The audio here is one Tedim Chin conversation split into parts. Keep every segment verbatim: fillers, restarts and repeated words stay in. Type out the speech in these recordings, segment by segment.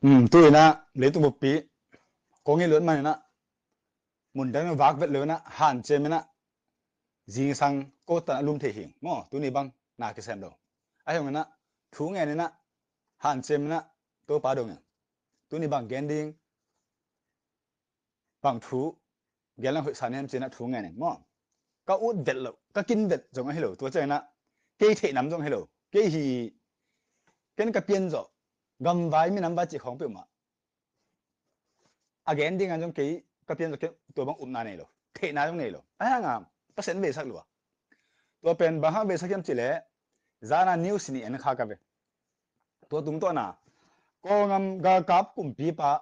Hmm, tu inah leitung buppi kong it luat man inah mun dang vak vet lo inah hanciam inah zingsang ko tan a lum thei hing maw? Tuni bang na kisem lo. Ahi hong inah thu ngen inah hanciam inah Topa dong in tuni bang gen ding, bang thu gen lang hoih sa ni hiam ci inah thu ngen in maw? Ka ut vet lo, ka kin vet zong ahi lo, tua ciang inah kei theih nam zong ahi lo. Kei hi, ken ka pian zawh gamvai minam vai cih khawng peuhmah a gen ding a zong kei ka pian zawh, tua bang upna nei lo, theihna zong nei lo. Ahi hanga Pasian veisak lua. Tua pen bang hang veisak hiam cih leh zana news nih en kha ka ve. Tua tungtawna Kawlgam galkap kumpipa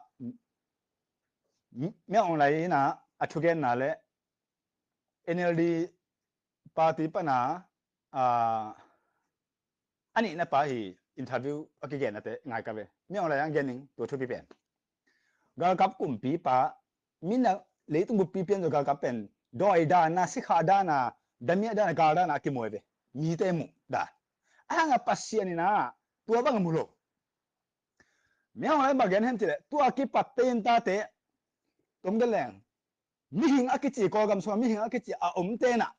Min Aung Hlaing inah a thugenna le NLD party pana a nihna pa hi interview a kigennate ngai ka ve. Min Aung Hlaing a gen ning tua thupi pen galkap kumpipa, mina leitung buppi pian zawh galkap pen dawi dana, sikha dana, damiah dana, gal dana a kimuai ve. Mite muh dan. Ahi hanga Pasian inah tua bang a mu lo. Min Aung Hlaing bang gen hiam cih leh tua kipat te in tate tom gen leng mihing a kici, Kawlgam sungah mihing a kici a om tenah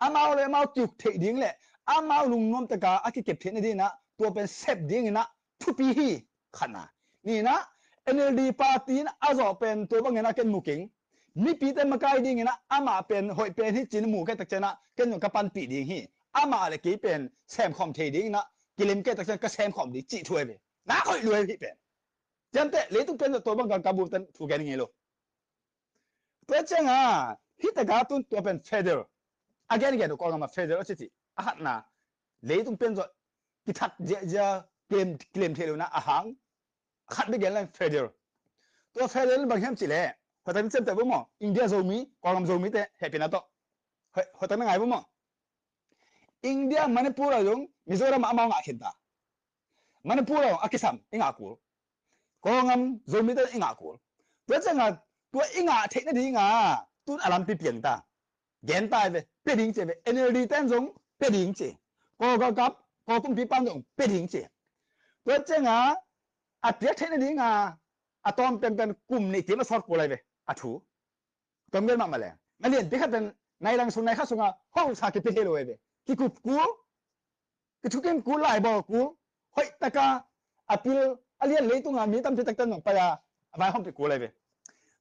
amau le amau kiuk theih ding le amau lungnuam taka a kikep theih nading inah tua pen sep ding inah thupi hi. Khatna. Nihna, NLD party in a zawh pen tua bang inah ken mu keng. Mipite makai ding inah amah pen hoih pen hi ci-in mu kei tak ciang inah ken zong ka panpih ding hi. Amah le kei pen semkhawm thei ding inah kilem kei tak ciang ka semkhawm ding cih thu ahi ve. Na hoih lua hi pen. Ciamteh, leitung pian zawh tua bang galkap buppi ten thu gen ngei lo. Tua cianga hih taka tun tua pen federal a gen gen uh, Kawlgam a federal a ci cih a khatna, leitung pian zawh kithat ziahziah kilem, kilem thei lo na a hang khat bek gen lai federal. Tua federal bang hiam cih leh hoih tak na ciamteh vo maw, India Zomi, Kawlgam Zomite hehpihna tawh hoih, hoih tak na ngai vo maw. India Manipur ah zong Mizoram ah amau ngah khin ta. Manipur ah zong a kisam i ngah kul. Kawlgam Zomite i ngah kul. Tua cianga tua i ngah theih nadinga tun a lampi piang ta. Gen ta hi ve, pia ding ci hi ve. NLD ten zong pia ding ci. Kawl galkap, Kawl kumpipan zong pia ding ci. Tua cianga a piak theih nadinga a tawm penpen kum nih kim a sawt kul lai ve a thu. Tom gen mahmah leng na lianpi khat pen nai lang sung nai khat sunga hosa kipia thei lo hi ve. Kikup kul, kithukim kul, laibawl kul, hoih taka a pil a lian leitunga mi tampi takte nong pai a, a vaihawmpih kul lai ve.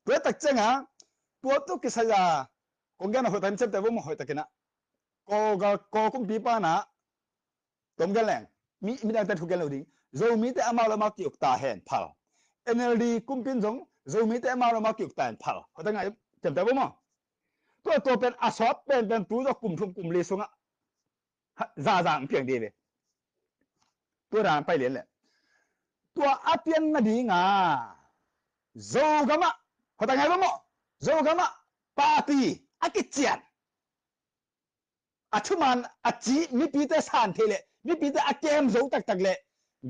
Tua tak cianga tua tu kisai a kong gen a hoih takin ciamteh vo maw, hoih takin ah Kawl ga, Kawl kumpipan ah tom gen leng mi, midangte thu gen lo ding. Zomite amau le amau ki-uk ta hen phal. NLD kumpin zong Zomite amau le amau ki-uk ta hen phal. Hoih tak ngai, ciamteh vo maw. Tua, tua pen a sawt penpen tu zawh kum thum kum li sungah zazang piang dih ve. Tua dan pai lian leh tua a pian nadinga Zogam ah, hoih tak ngai vo maw, Zogam ah party a kician, a thuman a cih mipite san theih leh mipite a kem zo taktak leh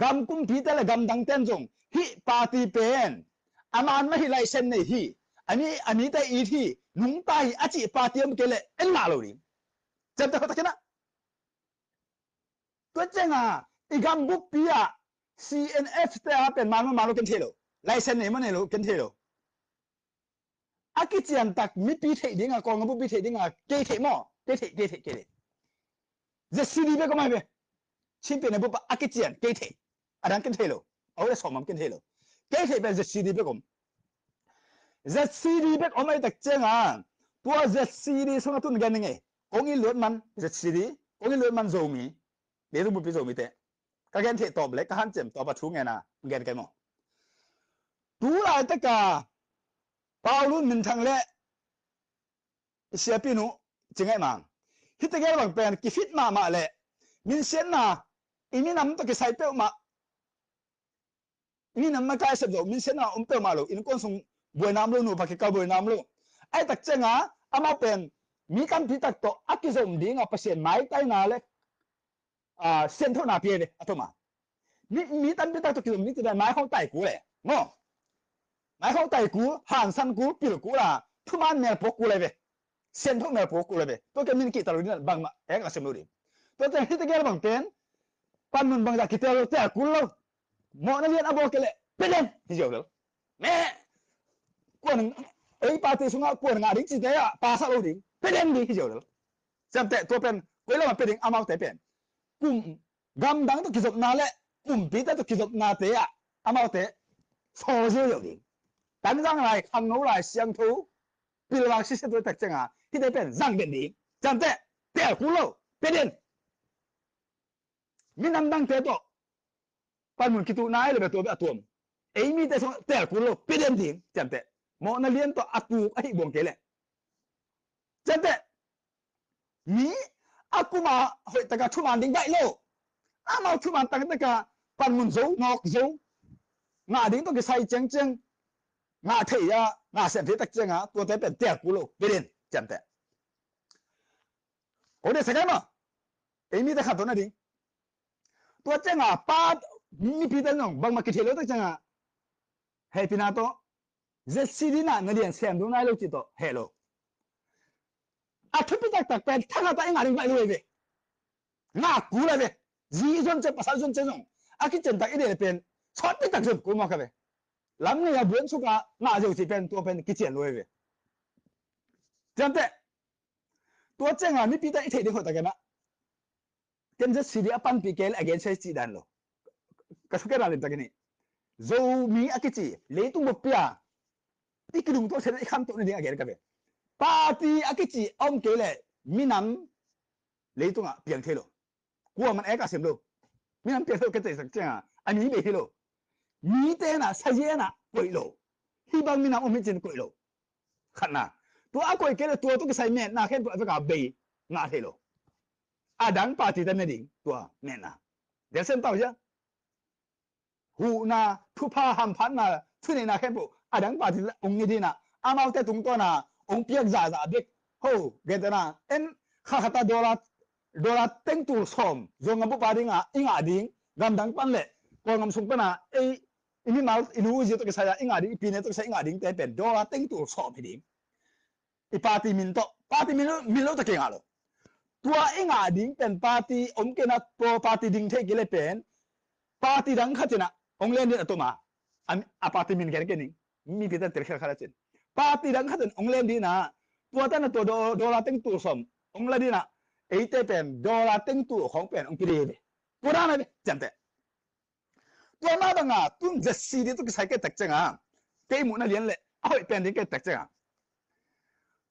gam kumpite le gamdangten zong hih party pen a man mah hi, laisen nei hi, a mi, a mite it hi, nungta hi a cih party om kei leh en ngah lo ding. Ciamteh hoih takin ah. Tua cianga i gam buppi ah CNF te a pen man mah man lo ken thei lo, laisen nei mah nei lo ken thei lo. A kician tak mipi theih dinga, Kawlgam buppi theih dinga kei theih maw? Kei theih, kei theih, kei theih. ZCD bek om ahi ve. Chin Pyine bup ah a kician kei theih. A dang ken thei lo. A u le sawm lam ken thei lo. Kei theih pen ZCD bek om. ZCD bek om ahi tak cianga tua ZCD sungah tun gen ning ei. Kong it luat man ZCD, kong it luat man Zomi, leitung buppi Zomite. Ka gen theih tawp le ka hanciam tawp a thu ngen a gen kei maw? Tu laitaka Paulun minthang le i siapi nu ci ngei mang. Hihte gel bang pen kifit mahmah le minsiatna i minam tawh kisai peuhmah, i minam makai sep zo, minsiatna om peuhmah lo, innkuan sung buaina om lo, nupa kikal buaina om lo. Ahi tak cianga amau pen mi tampi tak tawh a kizom dinga Pasian maitaina le a, sianthona pia ve a tuma. Mi, mi tampi tak tawh kizom ding ci dan maikhawng tai kul le maw? Maikhawng tai kul, hansan kul, pil kul a, thuman melpuak kul le ve. Siantho melpuak kul le ve. Tua ken min kihta lo ding bangmah ek la sem lo ding. Tua ciang hihte gel bang pen panmun bangzah kitel lo, tel kul lo. mawhna lian a bawl kei leh pia den hi ziau lel. Meh, kuan, ei party sungah kuan ngah ding cite ah pasa lo ding, pia den ding hi ziau lel. Ciamteh tua pen koi lamah pia ding, amaute pen kum gamdang tawh kizopna le kumpite tawh kizopnate ah amaute sawl ziau ziau ding. Tanzang lai, khangno lai, siangtho pilvang sisia tua tak cianga hite pen zang den ding. Ciamteh, teel kul lo, pia den. Minam dangte tawh panmun kituh nai lo, bia tua bia a tuam. Ei mite sung teel kul lo, pia den ding. Ciamteh, mawhna lian tawh a tuk ahi buang kei leh. Ciamteh, mi a kuma hoih taka thuman ding baih lo, amau thuman tangtaka panmun zo, nawk zo, ngah ding tawh kisai ciangciang ngah thei a, ngah siam thei tak cianga tuate pen teel kul lo, pia den. Ciamteh, ko de sakai ma, ei mite khat tawh na ding. Tua cianga pa, mipite nong bangmah kithei lo tak cianga hehpihna tawh Z C D na na lian sem ding nai lo cih tawh heh lo. A thupi taktak pen thakhat a i ngah ding baih lo ve. Ngah kul a ve. Zi i zon ciang, pasal zon ciang zong a kician tak i deih le pen sawtpi tak zon kul mawk a ve. Lam ngei a buan suk a ngah zeu cih pen tua pen kician lo ve. Ciamteh, tua cianga mipite i theih ding hoih takin ah, ken Z C D a panpih kei le a gen sai cih dan lo. Ka thuken a limtakin hi. Zomi a kici leitung buppi a i kidung tuak thei, i kham tuak nading a gen ka ve. Party a kici a om kei le minam leitungah piang thei lo. Kuaman ek a sem lo. Minam piang thei lo, ka teisak cianga a mi bei hi lo. Mite na saziana koih lo. Hih bang minam om hi cin koih lo. Khatna. Tua a koih kei le tua tawh kisai metna khempeuh a veka bei ngah thei lo. A dang party te ne ding tua metna. Gelsen tau hia. Huhna, thupha, hamphatna, thuneihna khempeuh a dang party te ong ne dina, amaute tungtawna ong piak zahzah bek. Ho, gentena en, khakhata dollar, dollar tengtul sawm Zogam bup a dinga i ngah ding, gamdang pan le Kawlgam sung pana ei i mimal i nu i zi tawh kisai a i ngah ding, i pine tawh kisai i ngah dingte pen dollar tengtul sawm hi ding. I party min tawh, party min lo, min lo ta kei ngah lo. Tua i ngah ding pen party om kei na, tua party ding thei kei le pen party dang khat cin ah ong len din a tuma. A, a party min gen kei ning, mipite tel khel khat a cin. Party dang khat cin ong len din ah, tua tan a tua do, dollar tengtul sawm ong la din ah, eite pen dollar tengtul khawng pen ong pia ding hi ve. Tua dan a ve, ciamteh. Tua mah banga tun Z C D tawh kisai kei tak cianga kei muhna lian le a hoih pen ding kei tak cianga,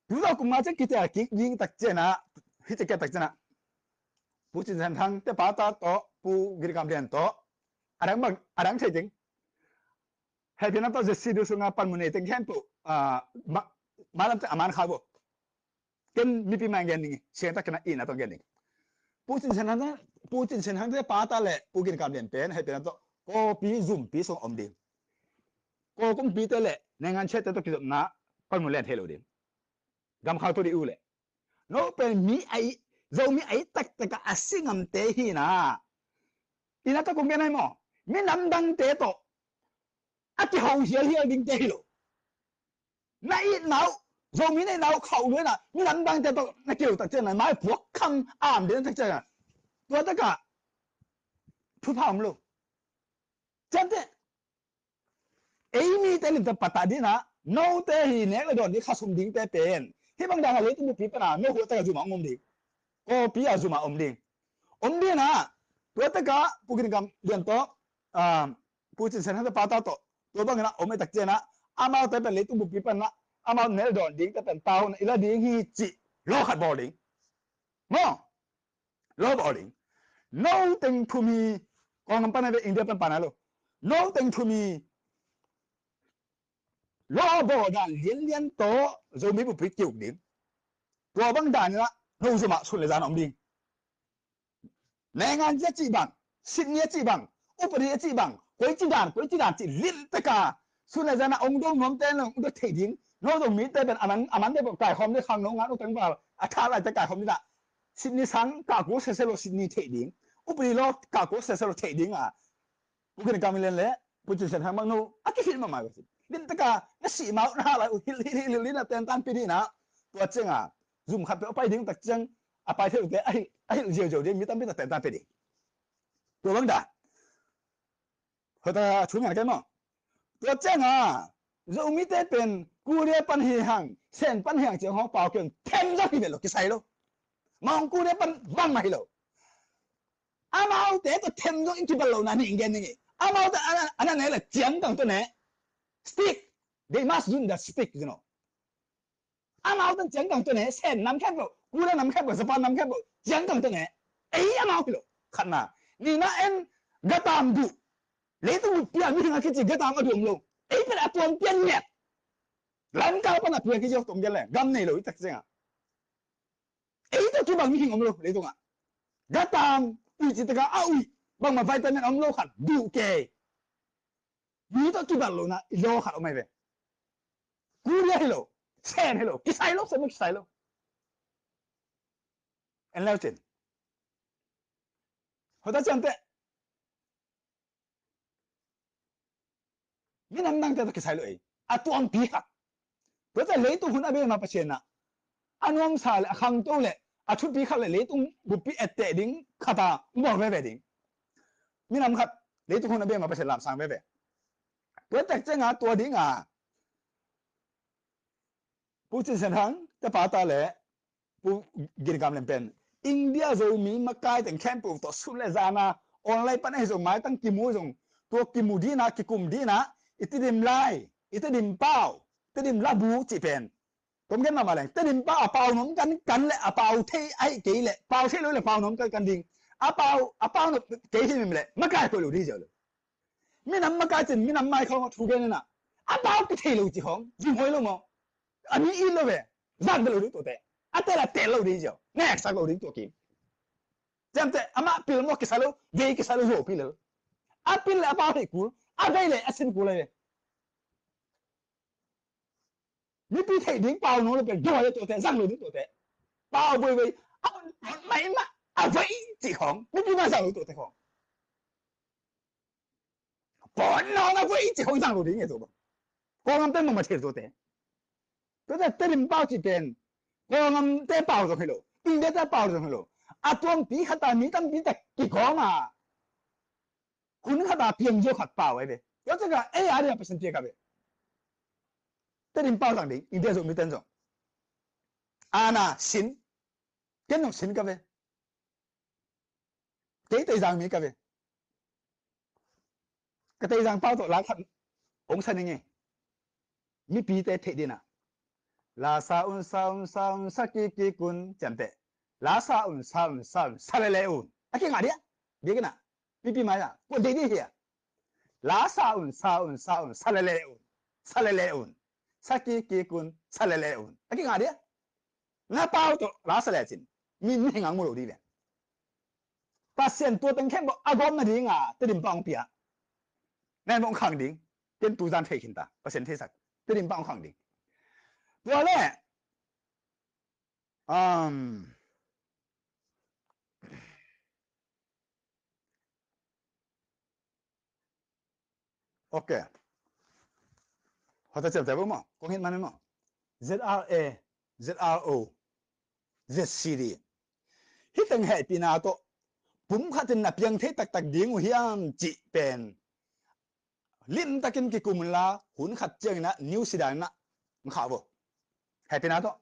tu zau kum nga ciang kitel kik ding tak cianga, hi ciang kei tak cianga Pu Cin Sian Thang te pa ta tawh, Pu Gin Kam Lian tawh, a dang bang, a dang thei ding. Hehpihna tawh Z C D sunga panmun nei teng khempeuh, ah, ma, malam ciang a man kha bo. Ken mipi mah gen ding, siangtak kena ina tawh gen ding. Pu Cin Sian Thang, Pu Cin Sian Thang te pa ta le Pu Gin Kam Lian pen hehpihna tawh kawpi zumpi sung om ding. Kawl kumpite le naingan chiatte tawh kizopna panmun len thei lo ding. Gamkhau tawh dih uh le. No pen mi a i, Zomi a i taktak a a si ngamte hi na. Ina tawh kong gen ai maw? Minam dangte tawh a kiho hialhial dingte hi lo. Na itna uh, Zomi na itna uh khauh luaina minam dangte tawh na kilo tak ciangin na mai puak kham am den tak ciangin tua taka thupha om lo. Ciamteh, ei mite limte patah dina, note hi nek le dawn ding khasum dingte pen hih bang danga leitung buppi pana no huah taka zuma om ding. Kawpi a zuma om ding. Om dina, tua taka Pu Gin Kam Lian tawh, ah, Pu Cin Sian Thang te pa ta tawh, tua bangin a om e tak ciangin a, amaute pen leitung buppi pana amau nek le dawn dingte pen tauna i la ding hi cih law khat bawl ding. Maw? Law bawl ding. No teng thum hi, Kawlgam pana ve, India pan pana lo. No teng thum hi, law bawl dan lianlian tawh Zomi buppi kiuk ding. Tua bang dan inah no zumah sun le zan om ding. Naingan a cih bang, sitni a cih bang, upadi a cih bang, koici dan, koici dan cih lintaka sun le zana ong dong nuamte nong dot thei ding. No dong mite pen aman, amante pen kaikhawm ding, khangno ngan utang bal a tha laite kaikhawm ding ah, sitni sang kahkul sese lo sitni thei ding, upadi lo kahkul sese lo thei ding a, Pu Gin Kam Lian le Pu Cin Sian Thang bang no a kihilh mahmah uh. Lintaka na sih ma uh na hah lai uh, hilh hilh hilh hilh na tentan pi ding na. Tua cianga zum khat peuh a pai ding tak ciang a pai thei ute a hilh, a hilh ziauziau ding, mi tampi tak tentan pi ding. Tua bang dan. Hota thu ngen kei maw. Tua cianga Zomite pen Korea pan hi hang, Sen pan hi hang ciang hong pau kiang them zong hi ve lo, kisai lo. Mong Korea pan bangmah hi lo. Amaute tawh them zong in kibal lo na ni ing gen ning e. Amaute ana, ana ne le ciang kang tawh ne. Stick. They must use the stick, you know. Amau tan ciang kang tawh ne, Sen nam khempeuh, Korea nam khempeuh, Japan nam khempeuh, ciang kang tawh ne. Ei amau hi lo. Khatna. Nihna en gatam duh. Leitung buppi a mihing a kici gatam a duh om lo. Ei pen a tuam pian ngiat. Lamkal pan a pia kici hong tom gen le. Gam nei lo i tak cianga. Ei tawh kibang mihing om lo leitungah. Gatam, ui ci taka a ui. Bangmah vitamin om lo khat. Duh kei. Mi tawh kibal lohna i law khat om ahi ve. Korea hi lo, Sen hi lo, kisai lo, Sen lo kisai lo. En leu cin. Hota ciamteh. Minam dangte tawh kisai lo ei. A tuampi khat. Tua ciang leitung hun a bei ma Pasian ah a nuamsa le a khangto le a thupi khat le leitung buppi etteh ding khata bawl veve ding. Minam khat leitung hun a bei ma Pasian lamsang veve. Tua tak cianga tua dinga Pu Cin Sian Thang te pata le Pu Gin Kam Lian pen India Zomi makai teng khempeuh tawh sun le zana online pan ahi zong maitang kimu zong tua kimu dina kikum dina i Tedim lai i Tedim pau Tedim labu cih pen Tom gen mahmah leng. Tedim pau a pau nuam kan kan le a pau thei ahi kei le pau thei lo le pau nuam kan kan ding. A pau a pau nuam kei hi mim le makai khoi lo ding ziau lo. Minam makai cin minam mai khong thu gen na. A pau kithei lo ci khong zing hoi lo maw. A mi it lo ve. Zang lo ding tuate. A tel a tel lo ding ziau. Nek sak lo ding tua kim. Ciamteh amah pil maw kisa lo vei kisa lo zo pil lo. A pil le a pau thei kul a vei le a sin kul le. Mipi theih ding pau nuam lo pen dawi a tuate zang lo ding tuate. Pau buai buai a mai ma a vai cih khong mipi ma zang lo tuate khong. Pau nuam a vai cih khong zang lo ding e tuate. Kawlgam ten mama thei tuate. Tuate Tedim pau cih pen Kawlgam te pau zong hi lo. India te pau zong hi lo. A tuampi khata mi tampi tak kikawma. Hun khata piang zio khat pau ai ve. Tua caka ei a dia Pasian piak a ve. Tedim pau zang ding India Zomi ten zong. Ana sin. Ken zong sin ka ve. Kei Teizang mi ka ve. Ka Teizang pau tawh la khat hong sa ning e. Mipite theih dina. La sa un sa un sa un sa kik kik un ciamteh. La sa un sa un sa un sa lele un. A kingah dia. Dia kina. Mipi mai a kuan dei dei hia. La sa un sa un sa un sa lele un. Sa lele un. Sa kik kik un sa lele un. A kingah dia. Na pau tawh la sa le cin. Min mi hengang mu lo di ve. Pasian tua teng khempeuh a gawm nadinga Tedim pau hong pia. Nai mong khang ding. Ken tuzan thei khinta Pasian theisak Tedim pau hong khang ding. Tua le um, Ok. Hota ciamteh bo maw kong hit man maw. Z R A Z R O Z C D. Hih teng hehpihna tawh pum khatin na piang thei taktak ding uh hiam cih pen limtakin kikum unla hun khat ciangin ah New Zealand ah khah vo. Hehpihna tawh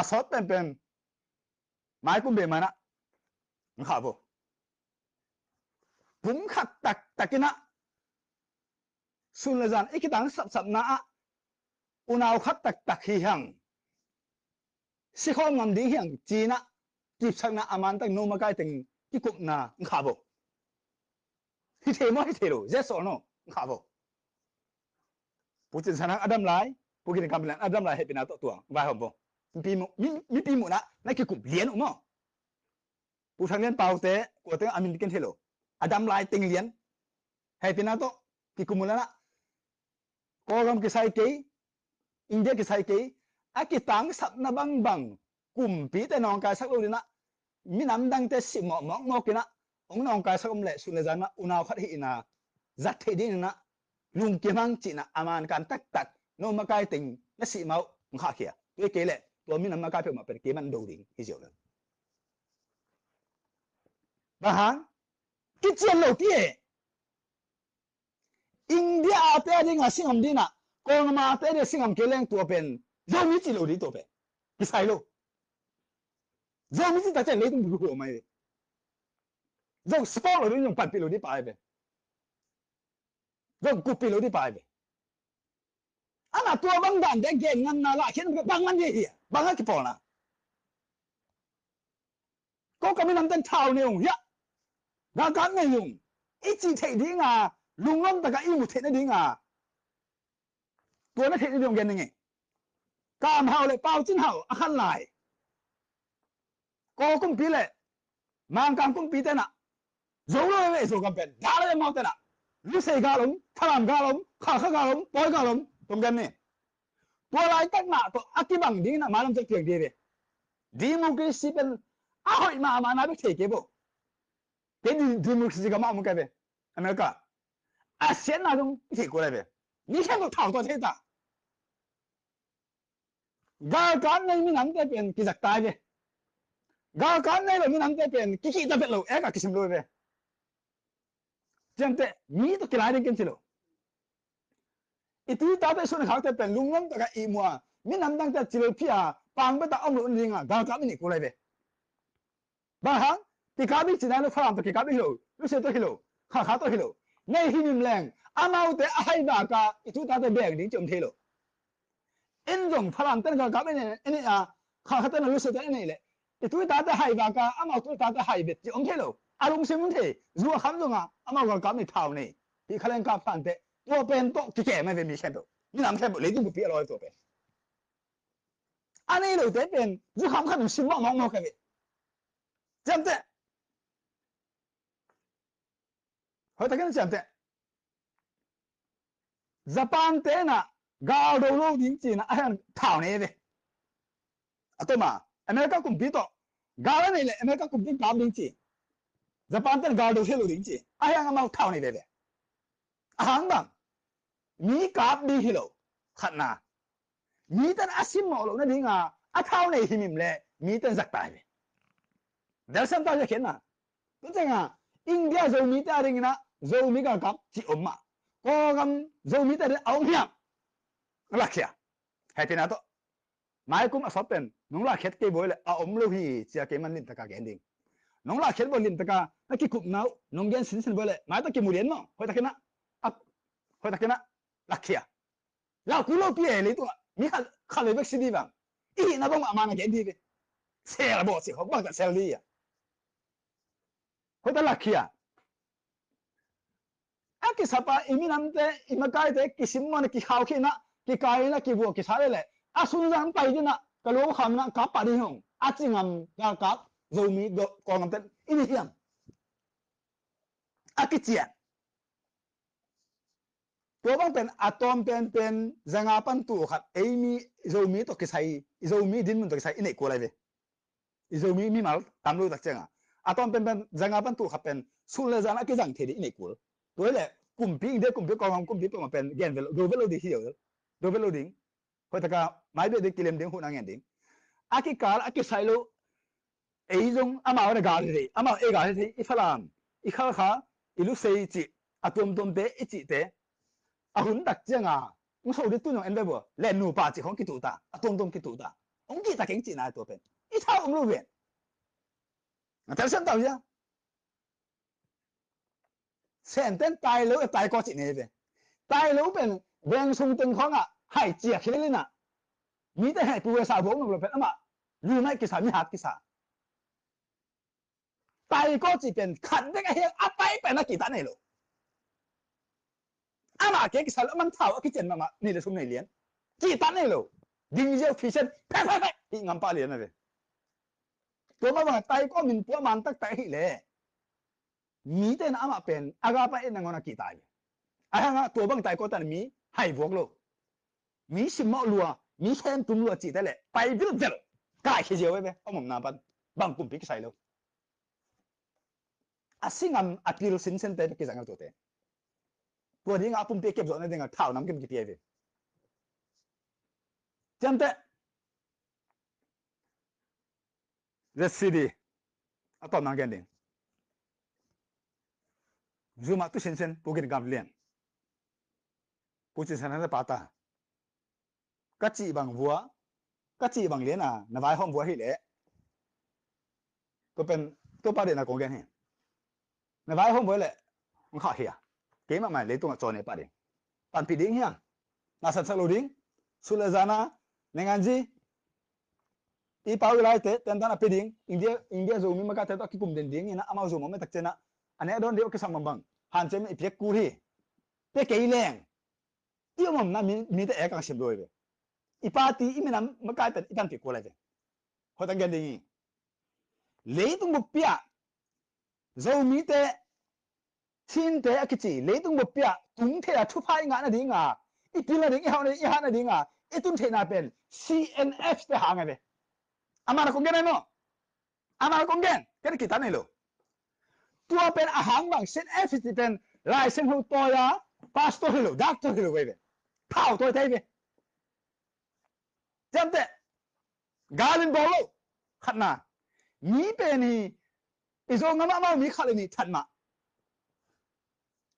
a sawt penpen maikum bei manah khah vo. Pum khat taktakin ah sun le zan i kitang sapsapna ah unau khat taktak hi hang sikhawm ngam ding hiang cinah kipsakna a mantak no makai teng kikupna khah vo. Hi thei maw hi thei lo? Yes or no? Khah vo. Pu Cin San Hang a dam lai, Pu Gin Kam Lian a dam lai hehpihna tawh tuang vaihawm vo. Mipi muhna na kikup lian uh maw? Pu Thang Lian Paute kuate a min ken thei lo. A dam lai teng lian hehpihna tawh kikum uh lanah Kawlgam kisai kei, India kisai kei, a kitangsapna bangbang kumpite nawngkaisak lo dinah minam dangte sih mawkmawk mawkinah hong nawngkaisak om leh sun le zanah unau khat hi inah zat theih dinginah lungkim hang cihnah a mankan taktak no makai teng na sih mah uh hong khahkhia. Tua kei leh tua minam makai peuhmah pen kei man do ding hi ziau lo. Bang hang kician lo ti e. India a te a ding a singam ding a, Kawlgam a te a ding a singam kei leng tua pen Zomi ci lo ding tua pen. Kisai lo. Zomi ci ta ciang leitung bup huam ai. Zong sport lo ding, zong panpih lo ding pa ai ve. Zong kuppih lo ding pa ai ve. Ana tua bang dan dek gen nganna lah khian bang ngan ding hi a, bang a kipawlna. Ko ka minam ten thau nei ung hiah. Galkap nei ung. I cih theih ding a, lunglawm taka i mu theih nading a. Tua na theih nading ung gen ning e. Kam Hau le Pau Cin Hau a khan lai. Kawl kumpi le Mangkang kumpi tenah Zo lo ve, Zogam pen gal lo ve, amau tenah Lusei gal om, Falam gal om, Khalkha gal om, Pawi gal om, tong gen ni. Tua laitak mah tawh a kibang ding inah mailam ciang piang ding ve. Democracy pen a hoih mahmah na bek thei kei bo. Kei di-, democracy ka mah om kei ve. America a siatna zong i thei kul lai ve. Mi khempeuh thau tawh thei ta. Galkap nei minamte pen kizaktai ve. Galkap nei lo minamte pen kikihta vet lo, ek a kisim lo ve. Ciamteh mi tawh kilai ding ken ci lo. I tu i tate i sung i khakte pen lunglawm taka i mua, minam dangte a cil phia, pang beta om lo nadinga galkap i neih kul lai ve. Bang hang, kikap ding ci nai lo, Falam tawh kikap ding hi lo, Lusei tawh hi lo, Khalkha tawh hi lo. Nei hi mim leng, amaute a hai vaka i tu i tate beng ding ci om thei lo. In zong Falam ten galkap i nei, i nei a, Khalkha ten Lusei ten i nei leh, i tu i tate hai vaka amau tu i tate hai vet ci om thei lo. A lungsim om thei, zu a kham zonga amau galkap nei, thau nei. Hih khaleng kap phante, tua pen tawh kikem ai ve mi khempeuh. Minam khempeuh, leitung bupi a lawi tua pen. A nei lote pen zu kham khat in sim mawkmawk mawk ai ve. Ciamteh. Hoih takin ciamteh. Japan te inah gal do lo ding ci inah a hiang thau nei ve. A toma America kumpi tawh gal a nei le America kumpi kap ding ci. Japan ten gal do thei lo ding ci. A hiang amau thau nei veve. A hang bang mi kap ding hi lo. Khatna. Miten a simmawh loh nadinga a thau nei himhim le miten zakta hi ve. Delsiam tau hi a khiatna. Tua cianga India Zomite a dingina Zomi galkap cih om mah, Kawlgam Zomite a ding a om hiam? Lakkhia. Haipina tawh maikum a sawt pen nong lakkhiat kei bawi le a om lo hi cia kei man lintaka gen ding. Nong lakkhiat bawi lintaka na kikupna uh nong gen sinsen bawi le maitawh kimu lian maw? Hoihtakinah, hoihtakinah lakkhia. Lau kul lopi e, leitungah mi khat, khat vei bek si dih bang. I hihna bang mah a man a gen dih ve. Sel a bawh sih khawk bang ka sel dih a. Hoih ta lakkhia. A kisapa i minamte, i makaite kisim mawna kikhau khihna, kikai na kivuah kisa lele a sunzang pai dinah ka luang khamna kap pah dih hong a cingam galkap Zomi Kawlngam ten i ni hiam? A kician. Tua bang pen a tawm penpen zanga pan tul khat eimi Zomi tawh kisai, i Zomi dinmun tawh kisai i neih kul lai ve. I Zomi mimal tam lo tak cianga a tawm penpen zanga pan tul khat pen sul le zan a kizang thei dih i neih kul. Tua hi le kumpi, India kumpi, Kawlgam kumpi peuhmah pen gen vet lo, do vet lo ding hi lo, do vet lo ding. Hoihtaka mai bia ding, kilem ding, huhna ngen ding. A kikal a kisai lo. Ei zong amau na gal thei, amau ei gal thei, i Falam, i Khalkha, i Lusei cih, a tuamtuamte i cihte a hun tak cianga hong so ding tun zong en ve bua. Len nupa cih khong kituhta, a tuamtuam kituhta. Hong kihta keng cihna tua pen i thau om lo ven. A telsiam tau hia. Senten tai lo e, tai kaw cih nei ve. Tai lo pen veng sung teng khawngah hai ciak khel inah mite hehpih ve, sa buak nop lo pen amah lumaih kisa, mihat kisa. Tai kaw cih pen khat dek a hiang a pai pen a kihta nei lo. Amah ke kisa lo, a man thau a kician mahmah nih le thum nei lian. Kihta nei lo. Ding ziau phisan phek phek phek hih ngam pah lian a ve. Tua mah bangah tai kaw min pua man taktak ahih leh mite na amah pen a gapa et nangawn a kihta hi. A hangah tua bang tai kaw tan mi hai vuak lo. Mi simmawh lua, mi khem tum lua cihte le pai vilvel. Kai khia ziau ve ve, a mumna pan. Bang kumpi kisai lo. A singam a pil sinsente pe kizang lo tuate. Tua dinga a pumpi a kep zawhna dinga thau nam kim kipia ve. Ciamteh. Z C D a tawm nang gen ding. Zuma tu sinsen Pu Gin Gam Lian. Pu Cin Sian Hang le pa ta. Ka cih bang vua, ka cih bang lian a, na vaihawm vua hi leh. Tua pen, tua pa deihna kong gen hi. Na vaihawm vua leh, hong khah hi a. Keimah mah leitungah cawn e pah ding. Panpih ding hiam. Na sansak lo ding. Sut le zan a, na ngan zi. I pau i laite, tentan a pia ding. India, India Zomi makaite tawh a kikum den ding ina, amau Zomi mah tak ciangin a. A nek dawn ding a kisam bangbang. Hanciam i piak kul hi. Pia kei leng. I om omna mi, mite e kang sim lo hi ve. I party, i minam makaite i panpih kul lai ve. Hoih tak gen ding hi. Leitung buppi ah Zomite, Chinte a kici, leitung buppi ah tung thei a thupha i ngah nading a, i pil nading, i hauh nading, i hat nading a, i tun theihna pen C N F te hang a ve. Amah na kong gen a maw. Amah na kong gen, ken kitan nei lo. Tua pen a hang bang C N F te pen Lai Siangtho tawi a, pastor hi lo, doctor hi lo ve. Thau tawi te ve. Ciamteh. Gal in bawl lo. Khatna. Mi pen hi. I Zogam ah amau mi khat le nih that mah.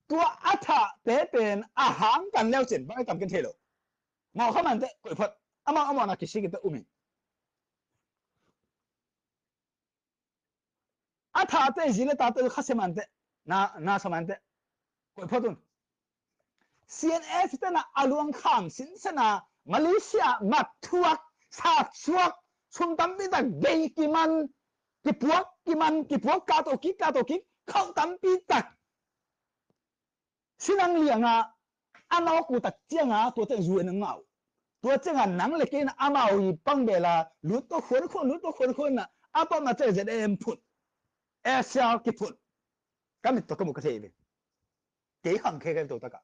Tua a thahte pen a hang tan leu cin bang i tam ken thei lo. Mawh kha mante koih phot. Amau a mawhna kisik in te um hi. A thahte zi le tate khasia mante, na, na sa mante. Koih phot un. C N F te na a luang kham sinsen a Malaysia mat thuak, sat suak, sum tampi tak bei kiman, kipuak, kiman, kipuak, kahto kik, kahto kik, khauh tampi tak. Sinang lianga a nawk uh tak cianga tua teng zu in a ngah uh. Tua cianga nang le kei in amau i pang bela lut tawh khuan khuan, lut tawh khuan khuan na a pawmna ciang Z A M phut. S L kiphut. Ka mit tawh ka mu ka thei ve. Kei khang khe ka to taka.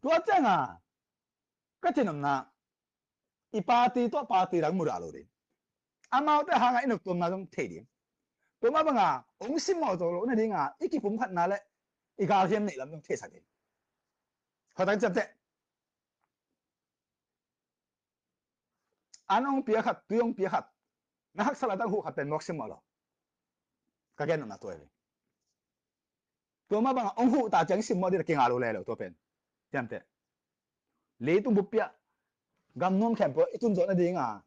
Tua cianga ka cinomna i party tawh party dang mu dah lo ding. Amaute hanga i noptuamna zong thei ding. Tua mah banga hong simmawh zo lo nadinga i kipumkhatna le i galhiam neih lam zong theisak ding. Hoih tak ciamteh. An hong pia khat, tui hong pia khat, na haksa laitak huh khat pen mawk simmawh lo. Ka gen nopna tua hi ve. Tua mah bangah hong huh ta ciang simmawh ding a kinga lo le lo tua pen. Ciamteh. Leitung buppi ah gam nuam khempeuh i tun zawh nadinga,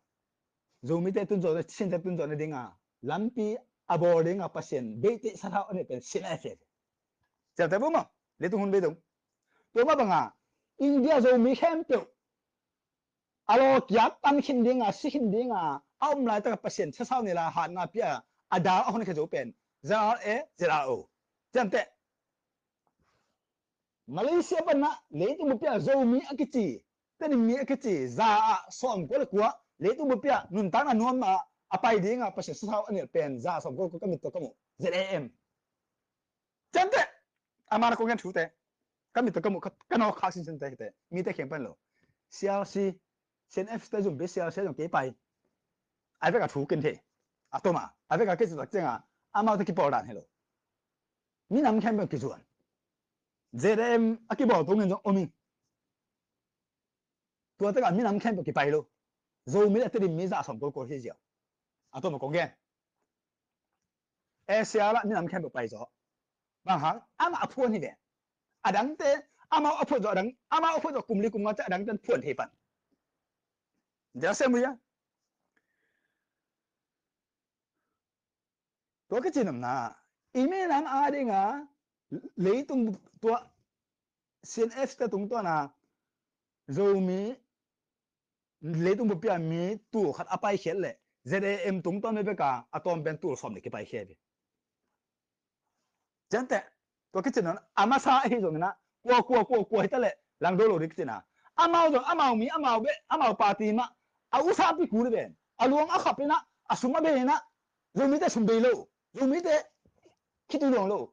Zomite tun zawh, Chinte tun zawh nadinga lampi a bawl dinga Pasian beiteh sathau a neih pen C N F hi ve. Ciamteh bu maw. Leitung hun beitung. Tua mah banga India Zomi khempeuh a lawkiat tan khin dinga, si khin dinga a om laitaka Pasian sathau nila hatna pia a dal a honkhia zo pen Z R A, Z R O. Ciamteh. Malaysia panah leitung buppi ah Zomi a kici, Tedim mi a kici, za ah sawmkua le kua leitung buppi ah nuntakna nuam a, a pai dinga Pasian sathau a nilh pen za ah sawmkua le kua ka mit tawh ka muh Z A M. Ciamteh. Amah na kong gen thute ka mit tawh ka muh ka nawk khak sinsen te hite mite kheng pan lo. C R C, C N F te zumpi C R C zong kei pai. A vek a thu ken thei. A toma a vek a kei citak cianga amaute kipawl dan hi lo. Minam khempeuh kizuan. Z A M a kibawl tungin zong om hi. Tua taka minam khempeuh kipai lo. Zomi le Tedim mi za sawm kol kol hi ziau. A toma kong gen. Asia lah minam khempeuh pai zaw. Bang hang amah a phuan hi ve. Adangte amau a phuan zaw adang, amau a phuan zaw kum li kum nga ca adangte phuan thei pan. Dia sem ya. Tua ka cinamna i minam a dinga leitung tua C N F te tungtawna Zomi leitung bupia mi tul khat a paikhiat le Z A M tungtawn veka a tawm pen tul sawm le kipaikhiat hi. Ciamteh. Tua kicin a masa ahi zongina kua kua kua kua hita le langdo lo ding kicina amau zong amau mi amau beh amau party mah a usa pi kul ven a luang a khap ina a sum a bei ina Zomite sum bei lo, Zomite khitui luang lo,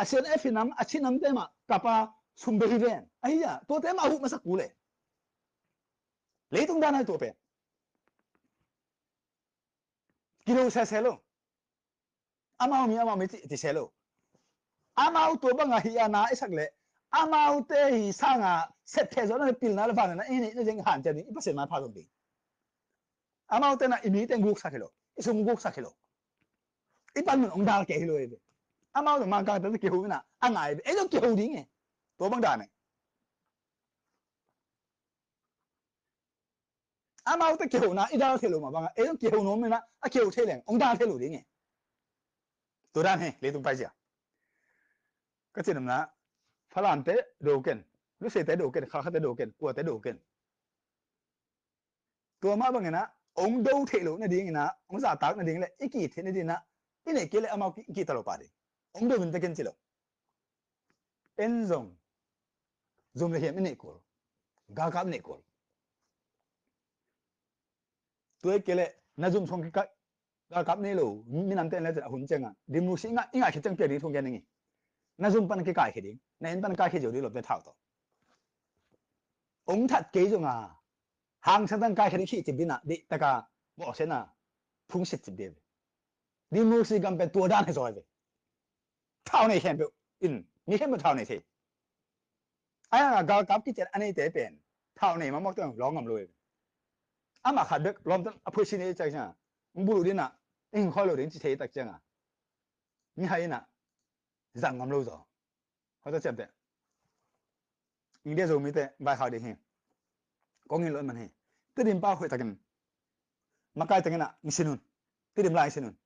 a C N F nam a Chin namte mah kapa sum bei ven ahi a tuate mah a huh masa kul le. Leitung dan ahi tua pen kilo sese lo. Amau mi amau mi ti se lo. Amau tua banga hi a na i sak le amaute hi sanga set phe zo na pilna le vana na i neih na zeng han cian i Pasian mai pha zong ding. Amaute na i mite guk sak hi lo, i sum guk sak hi lo. I pan mun ong dal ke hi lo e ve. Amau zong Mangkangte kiho in ah a ngai ve, ei zong kiho ding e. Tua bang dan e. Amaute kihona i dal thei lo mah bangah ei zong kiho nuam in ah a kiho thei leng hong dal thei lo ding e. Tua dan hi leitung paizia. Ka cih nopna, Falamte do ken, Luseite do ken, Khalkhate do ken, kuate do ken. Tua mah bangin ah hong do theih loh nadingin ah, hong zahtak nading le i kih theih nadingin ah i neih kei le amau kih, kihta lo pah ding. Hong do in ta ken ci lo. En zong zum le hiam i neih kul, galkap i neih kul. Tua i kei le na zum sung kikah galkap nei lo minamte en le cin a hun ciangah democracy i ngah, i ngaihkhia ciang piak ding thu gen ning i. Na zum pan kikaikhia ding, na inn pan kaikhia ziau ding lawmte thau tawh. Hong that kei zongah hangsan tang kaikhia ding khih cip ding ah, dih taka bawhsiatna phung sit cip ding ve. Democracy gam pen tua dan hi zaw ve. Thau nei khempeuh in, mi khempeuh thau nei thei. A hang a galkap kician a neite pen thau nei mahmah teng lawng ngam lo hi. Amah khat bek lawmte a phuisi nei ciang ciangah hong buluh ding ah, hong khoi lo ding ci thei tak ciangah mihai in ah zang ngam lo zaw. Hota ciamteh. India Zomite vaikhak ding hi. Kong in lo man hi. Tedim pau hoih takin makai tengin ah hong sin un. Tedim lai hong sin un.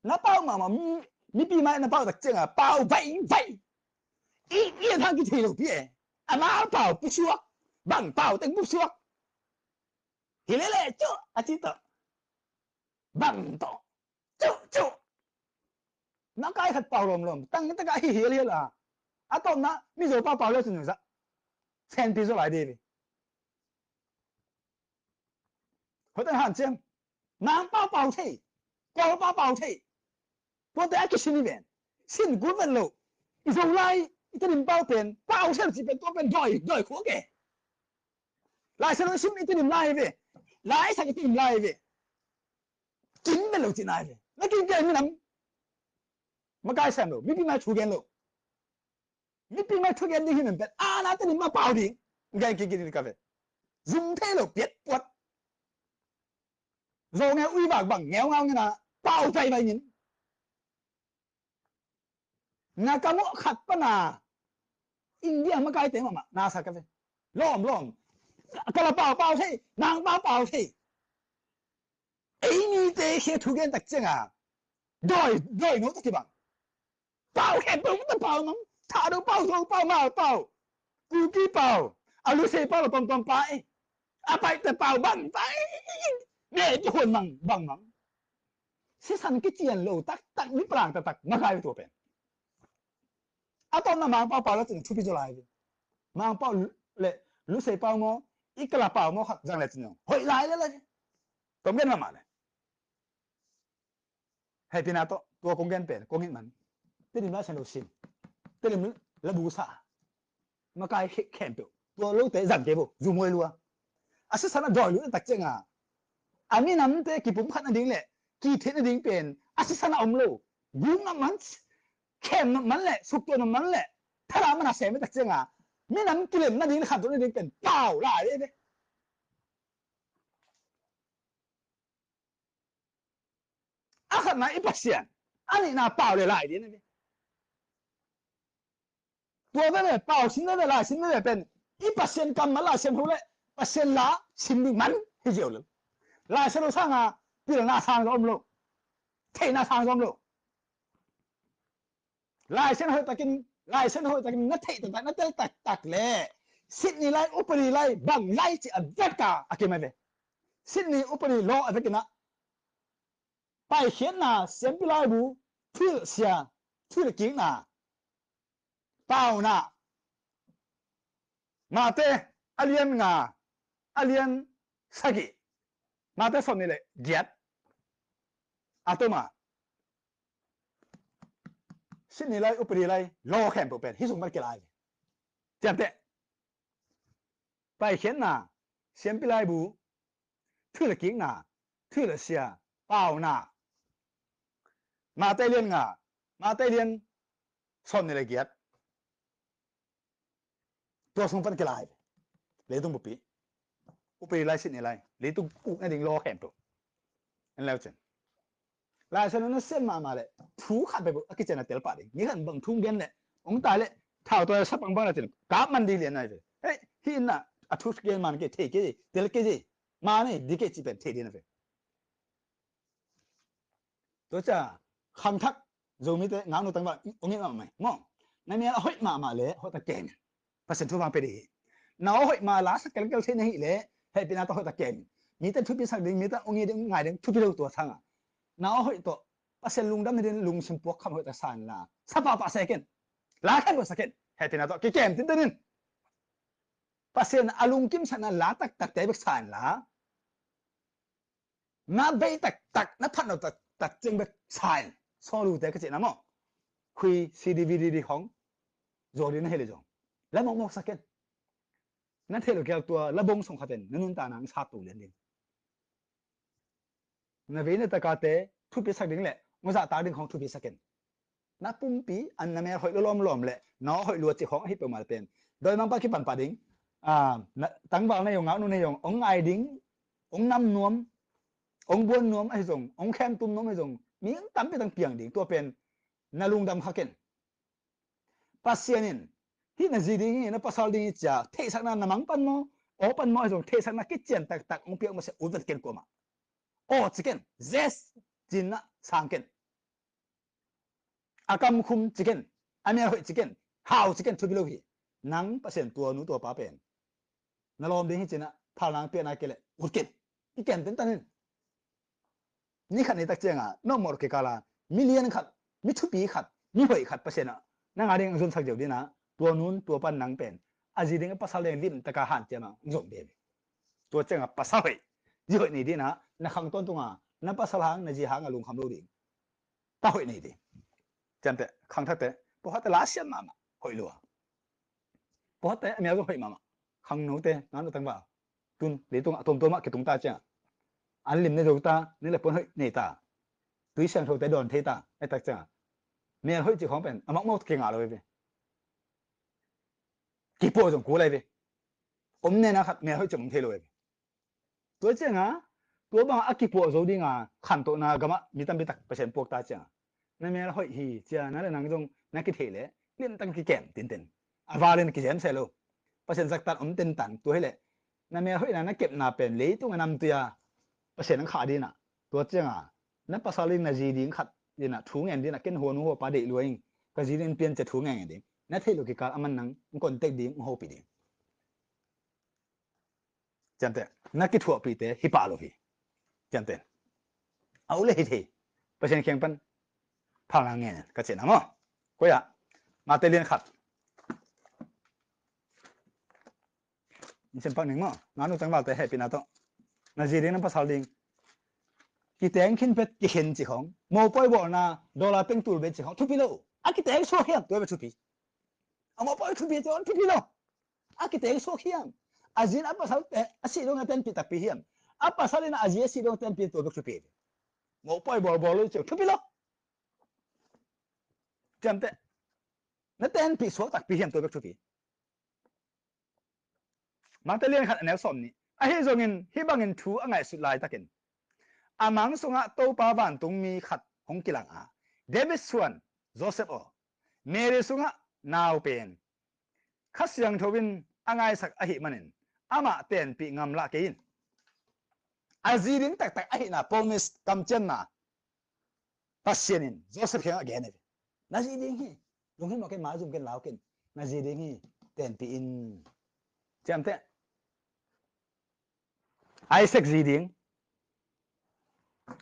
Na pau mahmah, mi, mipi mai na pau tak ciangah pau vai vai. I, i a thang kithei lo pi e. A na pau pusuak. Bang pau teng pusuak. Hi lele cu a ci tawh. Bang tawh. Cuh, cuh. Makai khat pau lawmlawm. Tang taka hi hialhial a. A tawpna Mizo pau pau le cun zah senpi zaw lai dih ve. Hotan hanciam. Mang pau pau thei. Kawl pau pau thei. Tuate a kisin i ven. Sin kul ven lo. I Zolai i Tedim pau pen pau thei lo ci pen tua pen dawi, dawi khua ke. Lai Siangtho sim i Tedim lai ve. Lai sak i Tedim lai ve. Kim bel lo ci nai ve. Na kim kei minam makai sem lo, mipi mai thu gen lo. Mipi mai thu gen ding hi men pen a na Tedim mah pau ding. Gen kik ding ka ve. Zum thei lo piat puat. Zo ngeu ui vak bang ngeu ngau ngena pau pai pai ngin. Na ka mawh khat pana India makaite mahmah na sa ka ve. Lawm lawm. Ka la pau pau thei, nang pau pau thei. Ei mite khia thu gen tak cianga dawi, dawi no ta kibang. Pau khempeuh ta pau mang. Thado pau, Zo pau, Hmar pau, Kuki pau, a Lusei pau, la pamtam pa e. A paite pau bang pai. Ne ti huan mang bang mang. Sisan kician lo taktak, mi palang taktak makai tua pen. A tawpna Mangpau pau la cin thupi zaw lai ve. Mangpau le Lusei pau maw, i Kala pau maw khat zang le cin hoih lai le lai ve. Tom gen mahmah le. Hei pina tawh tua kong gen pen kong hih man. Tedim Lai Siangtho sim, Tedim la busa, makai khempeuh tua lote zang kei vo, zu muai lua. A sisan a dawi lua tak cianga a minamte kipumkhat nading le kitheih nading pen a sisan a om lo. Gum ngam man, khem ngam man le suktuah ngam man le thadah man a sem tak cianga minam kilem nading le khanto nading pen pau lai ve. A khatna i Pasian, a nihna pau le lai ding a ve. Tua veve pau sin veve lai sin veve pen i Pasian kammal Lai Siangtho le Pasian la sin ding man hi ziau lo. Lai Siangtho sanga pilna sang zong om lo. Theihna sang zong om lo. Lai Siangtho hoih takin, Lai Siangtho hoih takin na theih taktak, na tel taktak le Sydney lai, upadi lai, bang lai ci a veka a kim a ve. Sydney upadi law a vekina paikhiatna, siampi laibu, thuhilh sia, thuhilh kikna, pauna, Mate a lian nga, a lian sagih, Mate sawmnih le giat a tuma Sydney lai, upadi lai, law khempeuh pen hih sung pan kilai ve. Ciamteh. Paikhiatna, siampi laibu, thuhilh kikna, thuhilh sia, pauna, Mate lian nga, Mate lian sawmnih le giat. Tua sung pan kilai ve. Leitung bupi, upadi lai, Sydney lai, leitung uk nading law khempeuh en leu cin. Lai Siangtho na sem mahmah leh thu khat bek a kician a tel pah ding. Ni khat bang thu gen leh hong tai leh thau tua sa pangbang na cin kap man ding lian nai ve. Hei, hih in a thu gen man kei, thei kei, tel kei, man ei ding kei cih pen thei ding na ve. Tua ciang khangthak Zomite ngaknu tangval hong it mahmah maw? Na mel a hoih mahmah leh hoih ta kem in. Pasian thu vang pia ding hi. Na aw hoih mah la sak kelkel thei na hih leh hehpihna tawh hoih ta kem in. Mite thupi sak ding, mite hong it ding, ngai ding thupi lo tua sangin. Na aw hoih tawh Pasian lungdam na ding lungsim puak kham hoih ta sa in la sa pahpah sa ken. La khempeuh sa ken. Hehpihna tawh kikem tinten in. Pasian a lungkim sakna la taktakte bek sa in la, na bei taktak, na phat lo taktak ciang bek sa in. Sawlute ka cihna maw? Khui, C D, V D D khawng zuak ding na hih leh zong la mawkmawk sa ken. Na theih loh kei tua la bong song khat in na nuntakna hong sat to lian ding. Na vei na takate thupi sak ding leh hong zahtak ding khawng thupi sa ken. Na pumpi a na mel hoih lua lawmlawm leh na aw hoih lua cih khawng ahi peuhmah leh pen dawimangpa kipan pah ding. Ah, na, tangval na hi zong, ngaknu na hi zong, hong ngai ding, hong nam nuam, hong buan nuam ahi zong, hong khemtum nuam ahi zong, mi tampi tang piang ding. Tua pen na lungdam kha ken. Pasian in hih na zi ding hi, na pasal ding hi ci-a theihsakna na mang pan maw, aw pan maw ahi zong, theihsakna kician taktak hong piak mah se, ut vet ken kuamah. Aw ci ken, yes ci in na sang ken. A kam khum ci ken, a mel hoih ci ken, hau ci ken, thupi lo hi. Nang Pasian tua nu tua pa pen na lawm ding hi ci in a phalna piakna kei leh ut ken. Kikem tinten in. Ni khat ni tak ciangin na mawh kikal a mi lian khat, mi thupi khat, mi hoih khat Pasian in na ngai ding hong zunsak ziau ding in, tua nu tua pa nang pen a zi ding, a pasal ding limtakin hanciam a hong zong ding hi. Tua ciangin pasal hoih, zi hoih nei ding in, na khang tawntung a na pasal hang, na zi hang a lungkham lo ding. Ta hoih nei ding. Ciamteh, khangthakte, pawlkhatte la siam mahmah, hoih lua. Pawlkhatte a mel zong hoih mahmah. Khangnote, ngaknu tangval, tun leitung a tuamtuam ah kitung ta ciangin, an lim ne zo ta, ni leh puan hoih nei ta, tui siangthote dawn thei ta, a tak ciangin mel hoih cih khawng pen a mawkmawk kingah lo hi ve. Kipuah zong kul lai ve. Om nena khat mel hoih cih om thei lo hi ve. Tua ciangin tua bangin a kipuah zo dingin khantohna gamah mi tampi tak Pasian puak ta ciangin, na mel hoih hi ci-a nang leh nang zong na kitheih leh limtakin kikem tinten. A valin kizem se lo. Pasian zaktan om tentan. Tua hileh na mel hoihna, na kepna pen leitung a namtui a Pasian hong khah ding in, tua ciangin na pasal ding, na zi ding khat ding in thu ngen ding in, ken hua nu hua pa deih lua ing, ka zi ding piancil thu ngen ngen ding, na theih loh kikal a man nang hong contact ding, hong hopih ding. Ciamteh, na kithuahpihte hi pah lo hi. Ciamteh, a ut leh hi thei. Pasian kiang pan phalna ngen ka cihna maw? Koi ah? Matthai lian khat. Sim pak ning maw? Ngaknu tangvalte hehpihna tawh, na zi ding, na pasal ding kiteng khin pet, kikhen cih khawng, mopawi bawlna, dollar teng tul bei cih khawng thupi lo. A kiteng suak hiam, tua bek thupi. A mopawi thupi cih khawng thupi lo. A kiteng suak hiam? A zi in a pasal, eh, a sih dong a tenpih takpi hiam? A pasal in a zi a sih dong a tenpih, tua bek thupi. Mopawi bawlbawl lo cih thupi lo. Ciamteh, na tenpih suak takpi hiam, tua bek thupi. Matthai lian khat a neu sawmnih. Ahi zongin hih bangin thu a ngaihsut laitakin a mang sungah Topa vantungmi khat hong kilang a, David suan Joseph aw, Mary sungah nau pen Kha Siangtho in a ngaisak ahih manin amah tenpih ngamlah kei in. A zi ding taktak ahihna, promise, kamciamna Pasian in Joseph kiangah gen hi. Na zi ding hi. Lunghimawh ken, maizum ken, lau ken. Na zi ding hi. Tenpih in. Ciamteh, Isaac zi ding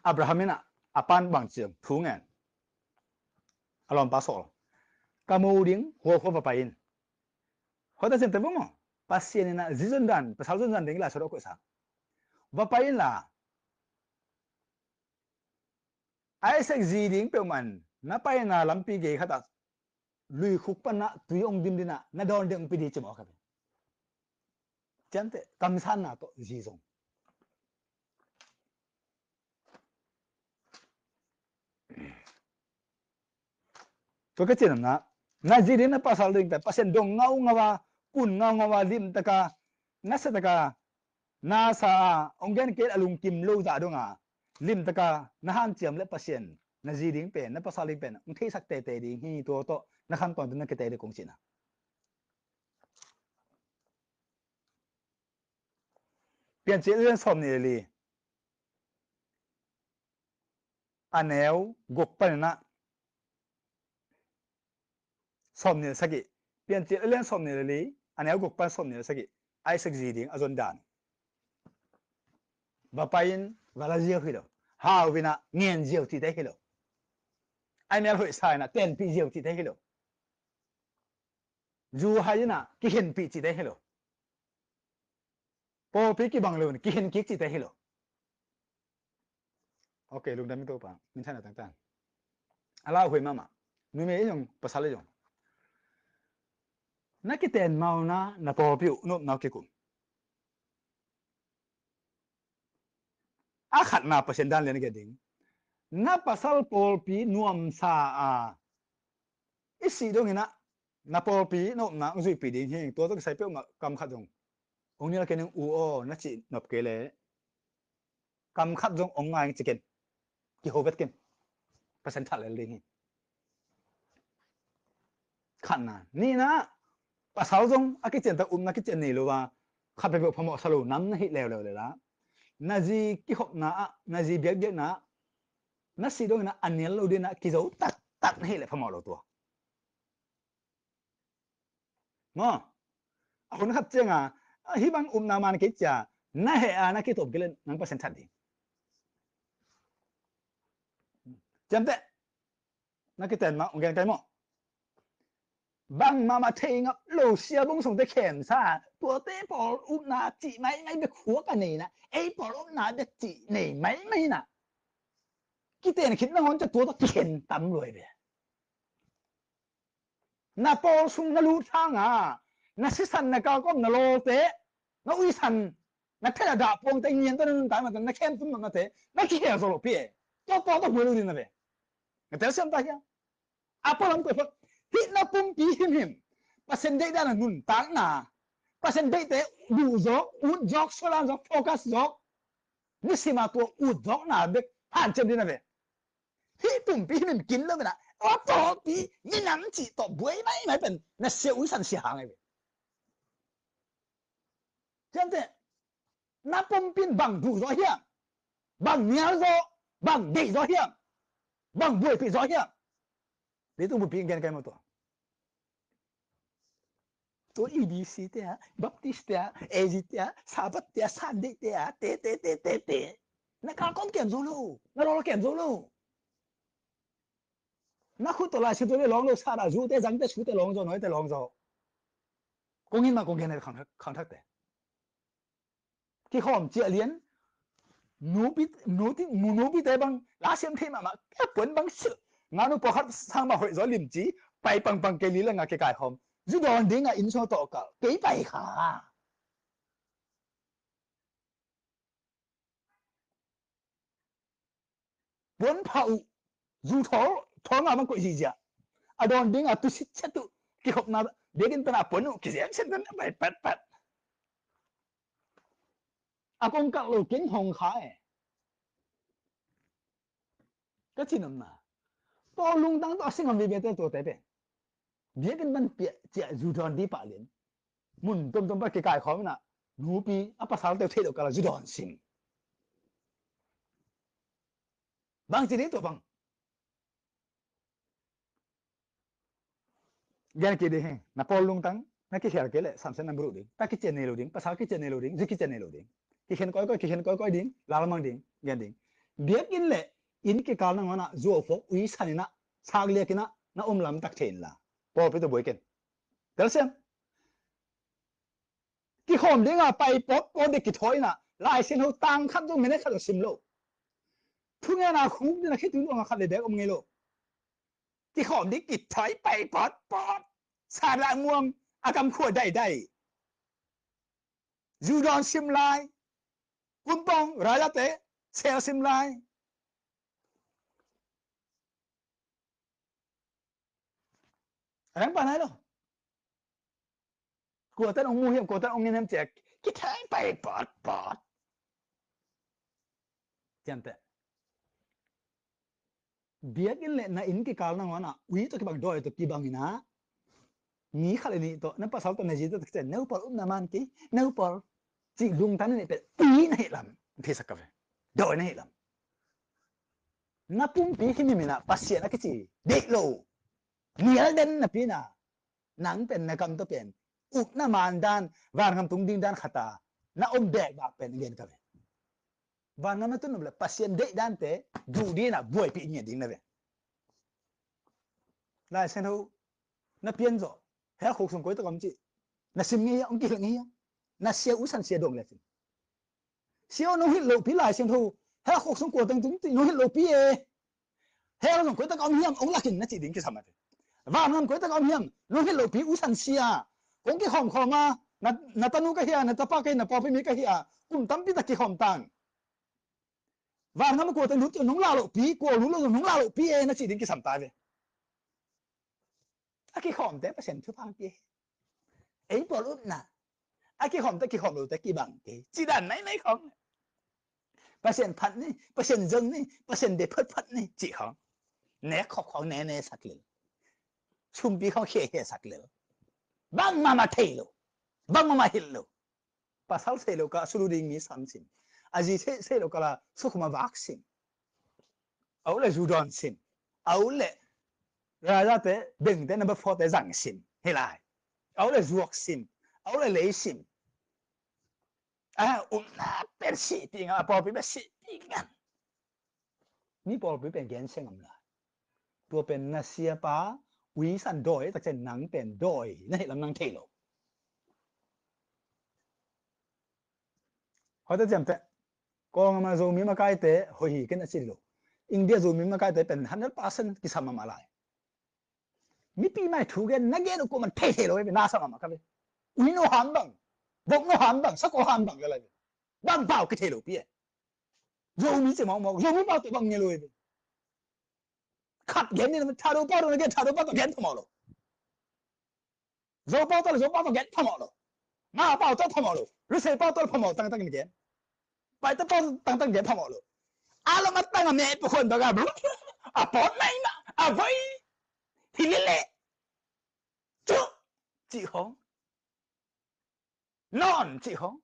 Abraham in a, a pa'n bang ci hiam, thu ngen. A lawmpa Saul, ka mu ding huakhua va pai in. Hoih ta, ciamteh vua maw? Pasian in a zi zonzan, pasal zonzan ding Lai Siangtho ah koihsa. Va pai inla, Isaac zi ding peuhmah in na paina lampi gei khat ah luikhuk pan ah tui hong dim ding ah na dawn ding hong pia ding ci mawk hi. Ciamteh, kamsanna tawh zi zong. Tua ka cih nopna, na zi ding, na pasal ding pen Pasian dong ngaungau a, kun ngaungau a, limtaka, nasiataka, nasa a, hong gen kei a lungkim lo zah dong a, limtaka na hanciam leh Pasian na zi ding pen, na pasal ding pen hong theisak teitei ding hi. Tua tawh na khan tawntung na kitei ding kong cihna. Piancil a lian sawmnih le li, a neu guk panin ah sawmnih le sagih. Piancil a lian sawmnih le li, a neu guk pan sawmnih le sagih. Isaac zi ding a zon dan. Va pai-in va la ziau hi lo. Hau-in ah ngen ziau cihte hi lo. Ai mel hoih sa-in ah tenpih ziau cihte hi lo. Zu hai-in ah kikhenpih cihte hi lo. Pawlpi kibang lo-in kikhen kik cihte hi lo. Ok, lungdam i Topa, minthanna tangtan. A lauhuai mahmah. Numei i zong, pasal i zong. Na kiten mauna, na pawlpi uh nopna uh kikum. A khatna Pasian dan lian a gen ding. Na pasal pawlpi nuamsa a, i sih dongin ah na pawlpi nopna hong zuihpih ding hi. Tua tawh kisai peuhmah kam khat zong hong nial kei ning, u aw, na cih nop kei leh kam khat zong hong ngai ci ken. Kiho vet ken. Pasian that lel ding hi. Khatna. Nihna, pasal zong a kician tak upna kician nei lo a, khat peuhpeuh phamawh sa lo nam na hih leuleu leh la, na zi kikhopna ah, na zi biakbiakna ah, na sih dongin ah a nial lo dingin ah kizo taktak na hih leh phamawh lo tua. Maw? A hun khat ciangin ah, hih bang upna man kei cia, na heh a na kitawp kei leh nang Pasian that ding. Ciamteh. Na kiten mah, hong gen kai maw? Bangmah mah thei ngap lo, siabung sungte khemsa, tuate pawl upna cih maimai bek khuak a nei-in ah, ei pawl upna bek cih nei maimai-in ah, kiten khit nangawn ciang tua tawh kikhen tam lua hi ve. Na pawl sung na lut hangin, na sisan, na kalkawm, na lawlte, na uisan, na thelh a dah puangte, ngian tawh na nuntak mah tawh na khem tum nopnate na kikhel zo lopi e. Tua tua tawh buai lo ding na ve. Na telsiam ta hia? A pualam koi phot. Hih na pumpi himhim, Pasian deih dan a nuntakna, Pasian deihte duh zawk, ut zawk, sualan zawk, focus zawk, nisim a tua ut zawkna bek hanciam ding na ve. Hih pumpi himhim kin lo-in ah, a pawlpi minam cih tawh buai maimai pen na sia uisan sia hang ahi ve. Ciamteh, na pumpi in bang duh zaw hiam? Bang nial zaw, bang deih zaw hiam? Bang buaipih zaw hiam? Leitung pumpi in gen kai maw tua. Tua E B C te ah, Baptist te ah, A Z te ah, Sabbath te ah, Sunday te ah, te, te, te, te, te. Na kalkawm kem zo lo, na lawl kem zo lo. Na khut tawh Lai Siangtho lawng lo, sat a zute, zangte, sute lawng zaw, nawite lawng zaw. Kong in mah kong gen khang thak, khang thakte. Kikhawm ciah lian, nupi, nuti, nu, nupite bang, la siam thei mahmah, kia puan bang silh. Nga nu pawlkhat sang mah hoih zaw limci, pai pangpang kei li le nga kei kaikhawm. Zu dawn ding a inn sung tawh kal, kei pai kha. Puan phah uh, zu thawl, thawl nga bang koih zihziah. A dawn ding a tu sitset uh, kikhopna, biakinn pan a puan uh, kiziam siat pan a pai patpat. A kong kalh lo keng hong kha e. Ka ci nopna. Tua lungtang tawh a sing om veve te tuate pen. Biakinn pan piah ciah zu dawn ding pah lian. Mun tuamtuam pan kikaikhawm in ah, nupi a pasalte uh theih loh kal a zu dawn sim. Bang ci ding tua bang. Gen kik ding hi, na pawl lungtang, na kikhial kei leh, samsiatna buruh ding, ta kician nei lo ding, pasal kician nei lo ding, zi kician nei lo ding. Kikhen kawikawi, kikhen kawikawi ding, lalmang ding, gen ding. Biakinn le inn kikal nangawn ah, zuau phawk, uisan in ah, sak liak in ah, na om lamtak thei inla. Pawlpi tawh buai ken. Telsiam. Kikhawm ding a pai pawtpawt ding kithawi in ah, Lai Siangtho tang khat zong minute khat zong sim lo. Thungen a khuk ding a khitui luang a khat le bek om ngei lo. Kikhawm ding kithawi pai pawtpawt. Sara muam a kam khua daidai. Zu dawn sim lai. Kumpong, ralate, sel sim lai. A dang pa nai lo. Kuatan ong mu hiam, kuatan ong ngen hiam ciah, kithai pai pawtpawt. Ciamteh. Biakinn le na inn kikal nangawn ah ui tawh kibang, dawi tawh kibang in ah, mi khat le nih tawh, na pasal tawh na zi tawh tak ciang, neupawl upna man kei, neupawl cih lungtang na neih pen ui na hih lam theisak ka ve. Dawi na hih lam. Na pumpi himhim in ah Pasian a kici deih lo, nial den napi in ah, nang pen na kam tawh pen upna man dan, vangam tung ding dan khat ah na om bekbak pen gen ka ve. Vangam na tun nop leh Pasian deih dante duh ding in ah buaipih ngiat ding na ve. Lai Siangtho na pian zawh, hell khuk sung koi tak om cih na sim ngei hiam, hong kihilh ngei hiam? Na sia, usan sia dong le cin. Sia aw, nong hilh lohpi Lai Siangtho, hell khuk sung kua teng tung cih nong hilh lohpi e. Hell zong koi tak om hiam, hong lak in na cih ding kisam a ve. Vangam koi tak om hiam, nong hilh lohpi usan sia. Kong kikhawm khawm a, na, na tanu ka hi a, na tapa ka hi, na pawlpi mi ka hi a, kum tampi tak kikhawm tan. Vangam kua teng lut, nong la lohpi, kua lut lo zong nong la lohpi e na cih ding kisam ta ve. A kikhawmte Pasian thupha kei. Ei pawl upna. A kikhawmte kikhawm lote kibang kei. Ci dan nainai khawng. Pasian phat ni, Pasian zong ni, Pasian deih phatphat ni cih khawng. Nek khop khawng nene sak lel. Sumpi khawng khehkheh sak lel. Bangmah mah thei lo. Bangmah mah hilh lo. Pasal sei lo kal a sulu ding mi sam sim. A zi sei, sei lo kal a sukhum a vak sim. A u le zu dawn sim. A u le rajate, bengte, number four-te zang sim. Hi lai. A u le zuak sim. A u le lei sim. A upna pen sih pi ngan, a pawlpi pen sih pi ngan. Mi pawlpi pen gen seng om lai. Tua pen na siapa uisan dawi tak ciang nang pen dawi na hih lam nang thei lo. Hoih ta ciamteh. Kawlgam a Zomi makaite hoih hi ken a ci lo. India Zomi makaite pen hundred percent kisam mahmah lai. Mipi mai thu gen na gen uh kuaman thei thei lo ve, na sa mahmah ka ve. Ui no ham bang, vok no ham bang, sakol ham bang le lai ve. Bang pau kithei lo pi e. Zomi ci mawkmawk, Zomi pau tawh bang nge lo ve. Khat gen ni, Thado pau tawh na gen, Thado pau tawh gen phamawh lo. Zo pau tawh, Zo pau tawh gen phamawh lo. Nga pau tawh phamawh lo. Lusei pau tawh phamawh tangtang in gen. Paite pau tangtang gen phamawh lo. A lam a tang a meh pakhuan bang a, a pawt mai na, a voi. Hi lele. Cu. Cih khawng. Nawn cih khawng.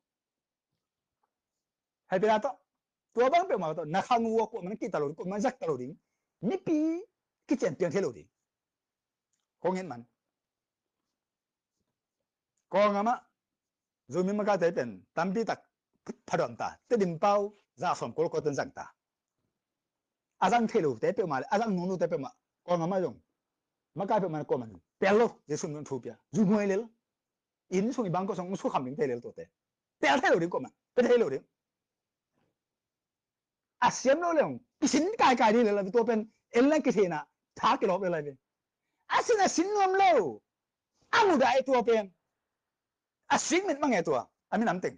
Hai pina tawh. Tua bang peuhmah tawh na khang uh a kuamah na kihta lo ding, kuamah na zakta lo ding. Mipi kician piang thei lo ding. Kong ngen man. Kawlgam ah Zomi makaite pen tampi tak phadawm ta. Tedim pau za sawm kul kul ten zang ta. A zang thei lote peuhmah le a zang nuam lote peuhmah Kawlgam ah zong makai peuhmah na kuamah tel lo. Jesu min thu pia. Zu nuai lel. Inn sung i bangkua sung su kham ding te lel tuate. Tel thei lo ding kuamah. Pe thei lo ding. A siam lo leng kisin kaikai ding lel a, tua pen en leng kitheihna tha kilawp lel a ve. A sin a sin nuam lo. A mudah e tua pen. A sik mit mang e tua. A minam teng.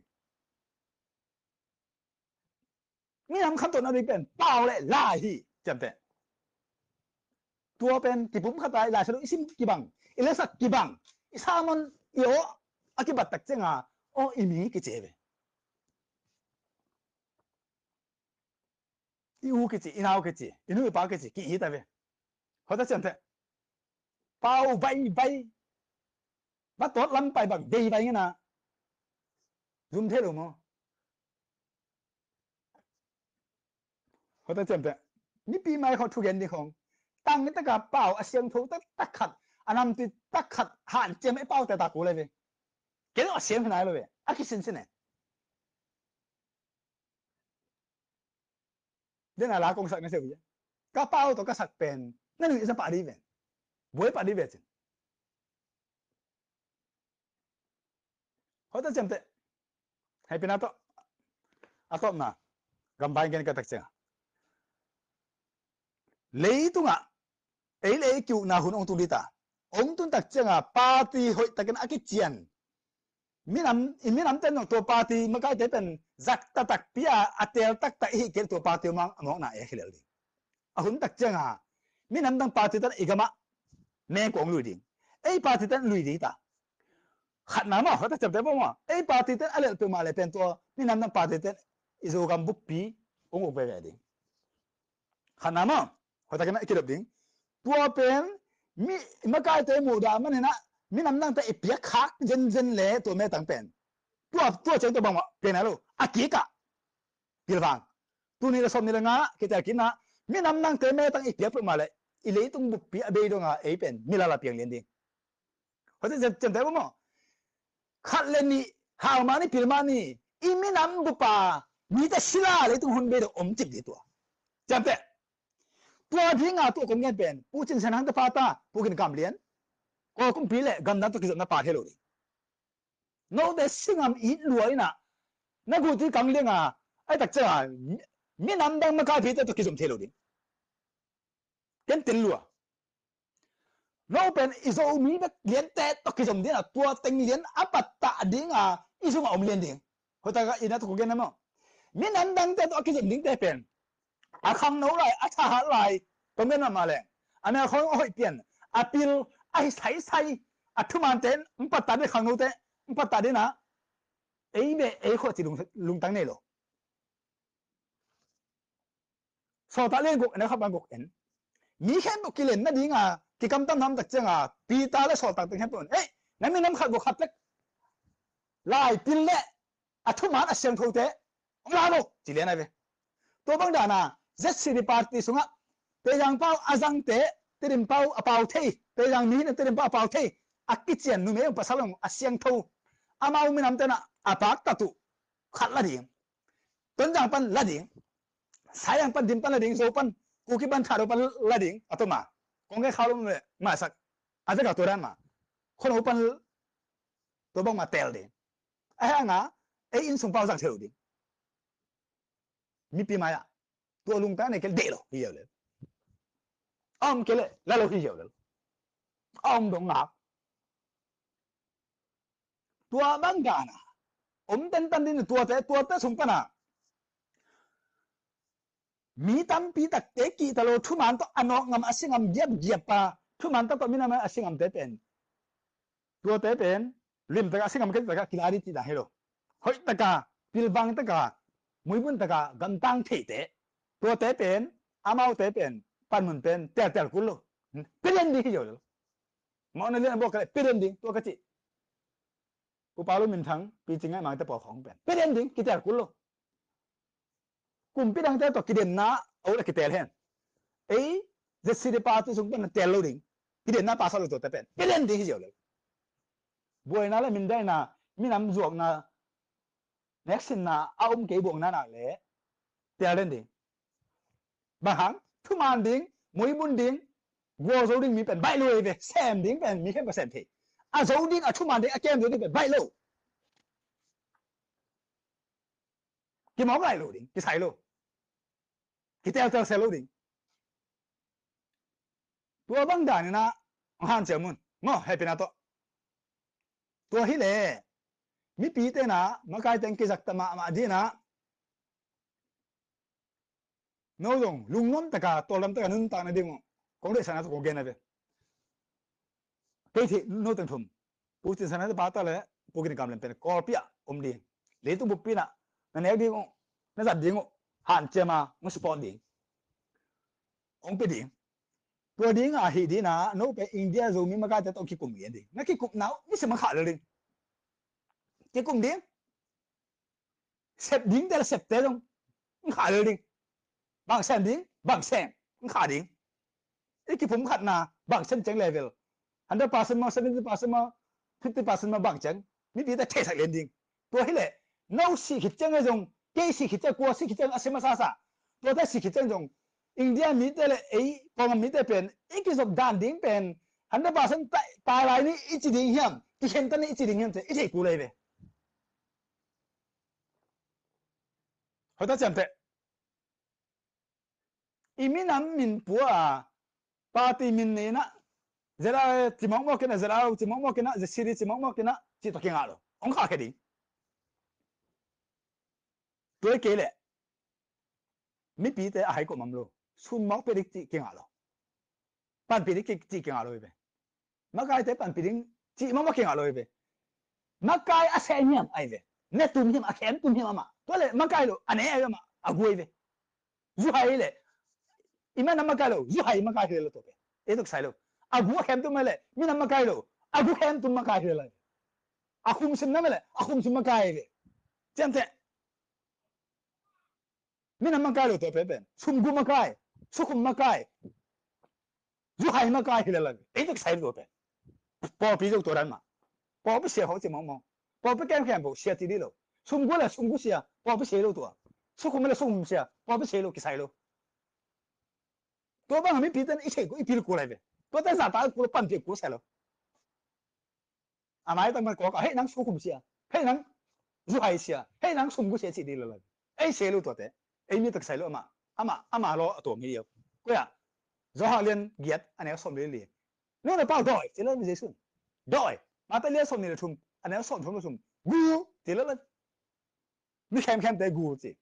Minam khamtawh na ding pen pau le la hi ciamteh. Tua pen kipum khat a i Lai Siangtho i sim kibang, i lesak kibang, i sermon i aw a kibat tak cianga aw i mi kici ve. I u kici, i nau kici, i nu i pa kici, ki it a ve. Hoih ta ciamteh. Pau vai vai. Va tawt lam pai bang dei vai ngena. Zum thei lo maw? Hoih ta ciamteh. Mipi mai khawng thugen ding khawng. Tang ni taka pau a siangtho tak tak khat, a namtui tak khat hanciam e, pau te ta ku le ve. Kei lo a siang hi nai lo ve. A kisinsin e. Dena la kong sak na se ve. Ka pau to ka sak pen na nui sa pa di ve. Buai pa di ve cin. Hoih ta ciamteh. Hai pina tawh. A tawpna. Gamvai gen ka tak cianga. Leitungah ei le ei kiukna hun ong tung dita. Ong tun tak cianga party hoih takin a kician. Minam, i minam ten tua party makaite pen zak taktak pia a tel taktak i hi kei tua party mang a mawkna e khilel ding. A hun tak cianga minam dang party ten i gamah mengkuang lui ding. Ei party ten lui ding ta. Khatna maw, khat a ciamteh maw, ei party ten a lelh peuhmah le pen tua minam dang party ten i Zogam buppi ong uk veve ding. Khatna maw, Hoih takin a i kidop ding. Tua pen mi makaite muhdah manin ah minam dangte i piak khak zenzen le tua metang pen tua, tua ciang tua bangmah piang nai lo. A kikah pilvang. Tul nih le sawmnih le nga kitel kikna minam dangte metang i piak peuhmah leh i leitung buppi a bei donga ei pen milala piang lian ding. Hoih takin ciamteh uh maw? Khat le nih hau mah ni, pil mah ni, i minam bupa mite sila leitung hun bei dong om cip ding tua. Ciamteh. Tua dinga tua kong gen pen Pu Cin Sen hang te pa ta, Pu Gin Kam Lian, Kawl kumpi le gamdang tawh kizopna pa thei lo ding. Note singam it lua inah na guti kang lianga ai tak cianga minam dang makaipite tawh kizom thei lo ding. Ken tel lua. No pen i Zomi bek liante tawh kizom ding a, tua teng lian a pattah dinga i sungah om lian ding. Hoih taka i na tawh kong gen na maw? Minam dangte tawh a kizom dingte pen a khangno lai, a thahat lai, kong gen mahmah leng a mel khawng a hoih pian, a pil, a hi saisai, a thumante in pattah ding, khangnote in pattah ding a, ei beh ei khuah ci lung, lungtang nei lo. Sawltak lian guk en, a khat bang guk en. Mi khempeuh kilen nadinga kikamtam nam tak cianga Peter le sawltak teng khempeuh in, ei, na minam khat guk khat tek lai pil le a thuman a siangthote hong la vo ci lian ai ve. Tua bang dana Z C D party sungah Teizang pau a zangte, Tedim pau a pau thei, Teizang mi hina Tedim pau a pau thei a kician numei hong pasal hong a siangtho, amau minamte na a paktat uh khat la ding. Tonzang pan la ding, Saizang pan, Dim pan la ding, Zo pan, Kuki pan, Thado pan la ding, a toma. Kong gen khau lo mah sak a vek a tua dan mah. Khuano pan tua bangmah tel ding. A hanga ei inn sung pau zang thei lo ding. Mipi mai-ah tua lungtang nei kei leh deih lo hi ziau lel. A om kei leh la lo hi ziau lel. A om dong ngak. Tua bang dana om tentan ding tuate, tuate sung pana mi tampi takte kihta lo, thuman tawh a nawk ngam a si ngam giapgiap a, thuman tawh tawh minam a si ngamte pen tuate pen limtaka a si ngam kei taka kila ding cih dan hi lo. Hoihtaka, pilvang taka, muibun taka gamtang theite, tuate pen amaute pen panmun pen teltel kul lo. Pia den ding hi ziau lel. Mawhna lian a buak ka leh pia den ding, tua ka cih. Upa Lu Min Thang, Pi Cing Ngaih Mang te pawl khawng pen pia den ding, kitel kul lo. Kumpi dangte tawh kidemna a ut a kitel hen. Ei Z C D party sung pen na tel lo ding. Kidemna pasal lo tuate pen pia den ding hi ziau lel. Buaina le mindaina, minam zuakna, neksinna a om kei buakna nak le tel den ding. Bang hang? Thuman ding, muibun ding, gual zo ding mi pen baih lo ei ve. Sem ding pen mi khempeuh sem thei. A zo ding, a thuman ding, a kem zo ding pen baih lo. Kimawk lai lo ding, kisai lo. Kiteltel se lo ding. Tua bang danin ah hong hanciam un maw, hehpihna tawh. Tua hileh mipite na makaite in kizakta mahmah ding ah no zong lungnuam taka, tawldam taka nuntakna ding uh kong deihsakna tawh kong gen a ve. Kei theih no teng thum, Pu Cin Sen hang te pa ta le Pu Gin Kam Lian pen Kawlpi ah om ding, leitung buppi in ah na nek ding uh, na zat ding uh, hanciam a hong support ding, hong pia ding. Tua ding a hih ding a, no pen India Zomi makaite tawh kikum lian ding. Na kikumna uh nisim a khah lel ding. Kikum ding. Sep dingte le septe zong hong khah lel ding. Bang sem ding, bang sem, hong khah ding. I kipumkhatna bang sem ciang level, hundred percent maw, seventy percent maw, fifty percent maw, bang ciang mipite theisak lian ding. Tua hileh no sih khit ciang a zong, kei sih khit ciang, kua sih khit ciang a sim a sasa, tuate sih khit ciang zong India mite le ei Kawlgam mite pen i kizop dan ding pen hundred percent tai, tai lai ni i ci ding hiam, kikhen ta ni i ci ding hiam ci i thei kul ei ve. Hoih ta ciamteh. I minam min pua a, party min nei in ah, Z R A ci mawkmawk in ah, Z R O ci mawkmawk in ah, Z C D ci mawkmawk in ah, cih tawh kingah lo. Hong khahkhia ding. Tua hi kei leh mipite a hai kawm om lo. Sun mawk pia dik cih kingah lo. Panpih dik cih kingah lo hi ve. Makaite panpih ding cih mawkmawk kingah lo hi ve. Makai a seh hiam ai ve. Ne tum hiam, a khem tum hiam amah. Tua leh makai lo a ne ai amah, a guai ve. Zu hai leh I minam makai lo, zu hai makai hi lel lo tua pen. Ei tuk sai lo. A gu a khem tum mah leh minam makai lo, a gu khem tum makai hi lel lo. A khumsim na mah leh a khumsim makai ve. Ciamteh. Minam makai lo tua pen pen. Sum gu makai, sukhum makai, zu hai makai hi lel lo. Ei tuk sai lo tua pen. Pawlpi zo tua dan mah. Pawlpi sia khawng ci mawngmawng. Pawlpi kemkhem pawh sia ci dih lo. Sum gu le sum gu sia, pawlpi sia lo tua. Sukhum le sukhum sia, pawlpi sia lo, kisai lo. Tua bang a mipite in i theih kul, i pil kul lai ve. Tuate zahtak kul, panpih kul sia lo. A mailam man kawk a, hei nang sukhum sia, hei nang zu hai sia, hei nang sum gu sia cih dih lo lai. Ei sia lo tuate. Ei mi tak sai lo amah. Amah, amah law a tuam hi lo. Koi ah? Johan lian giat a neu sawm le li. Nunau pau dawi ci lo Jesuh. Dawi. Mate lian sawm nih le thum a neu sawm thum le thum. Gu ci lo lai. Mi khemkhemte gu ci.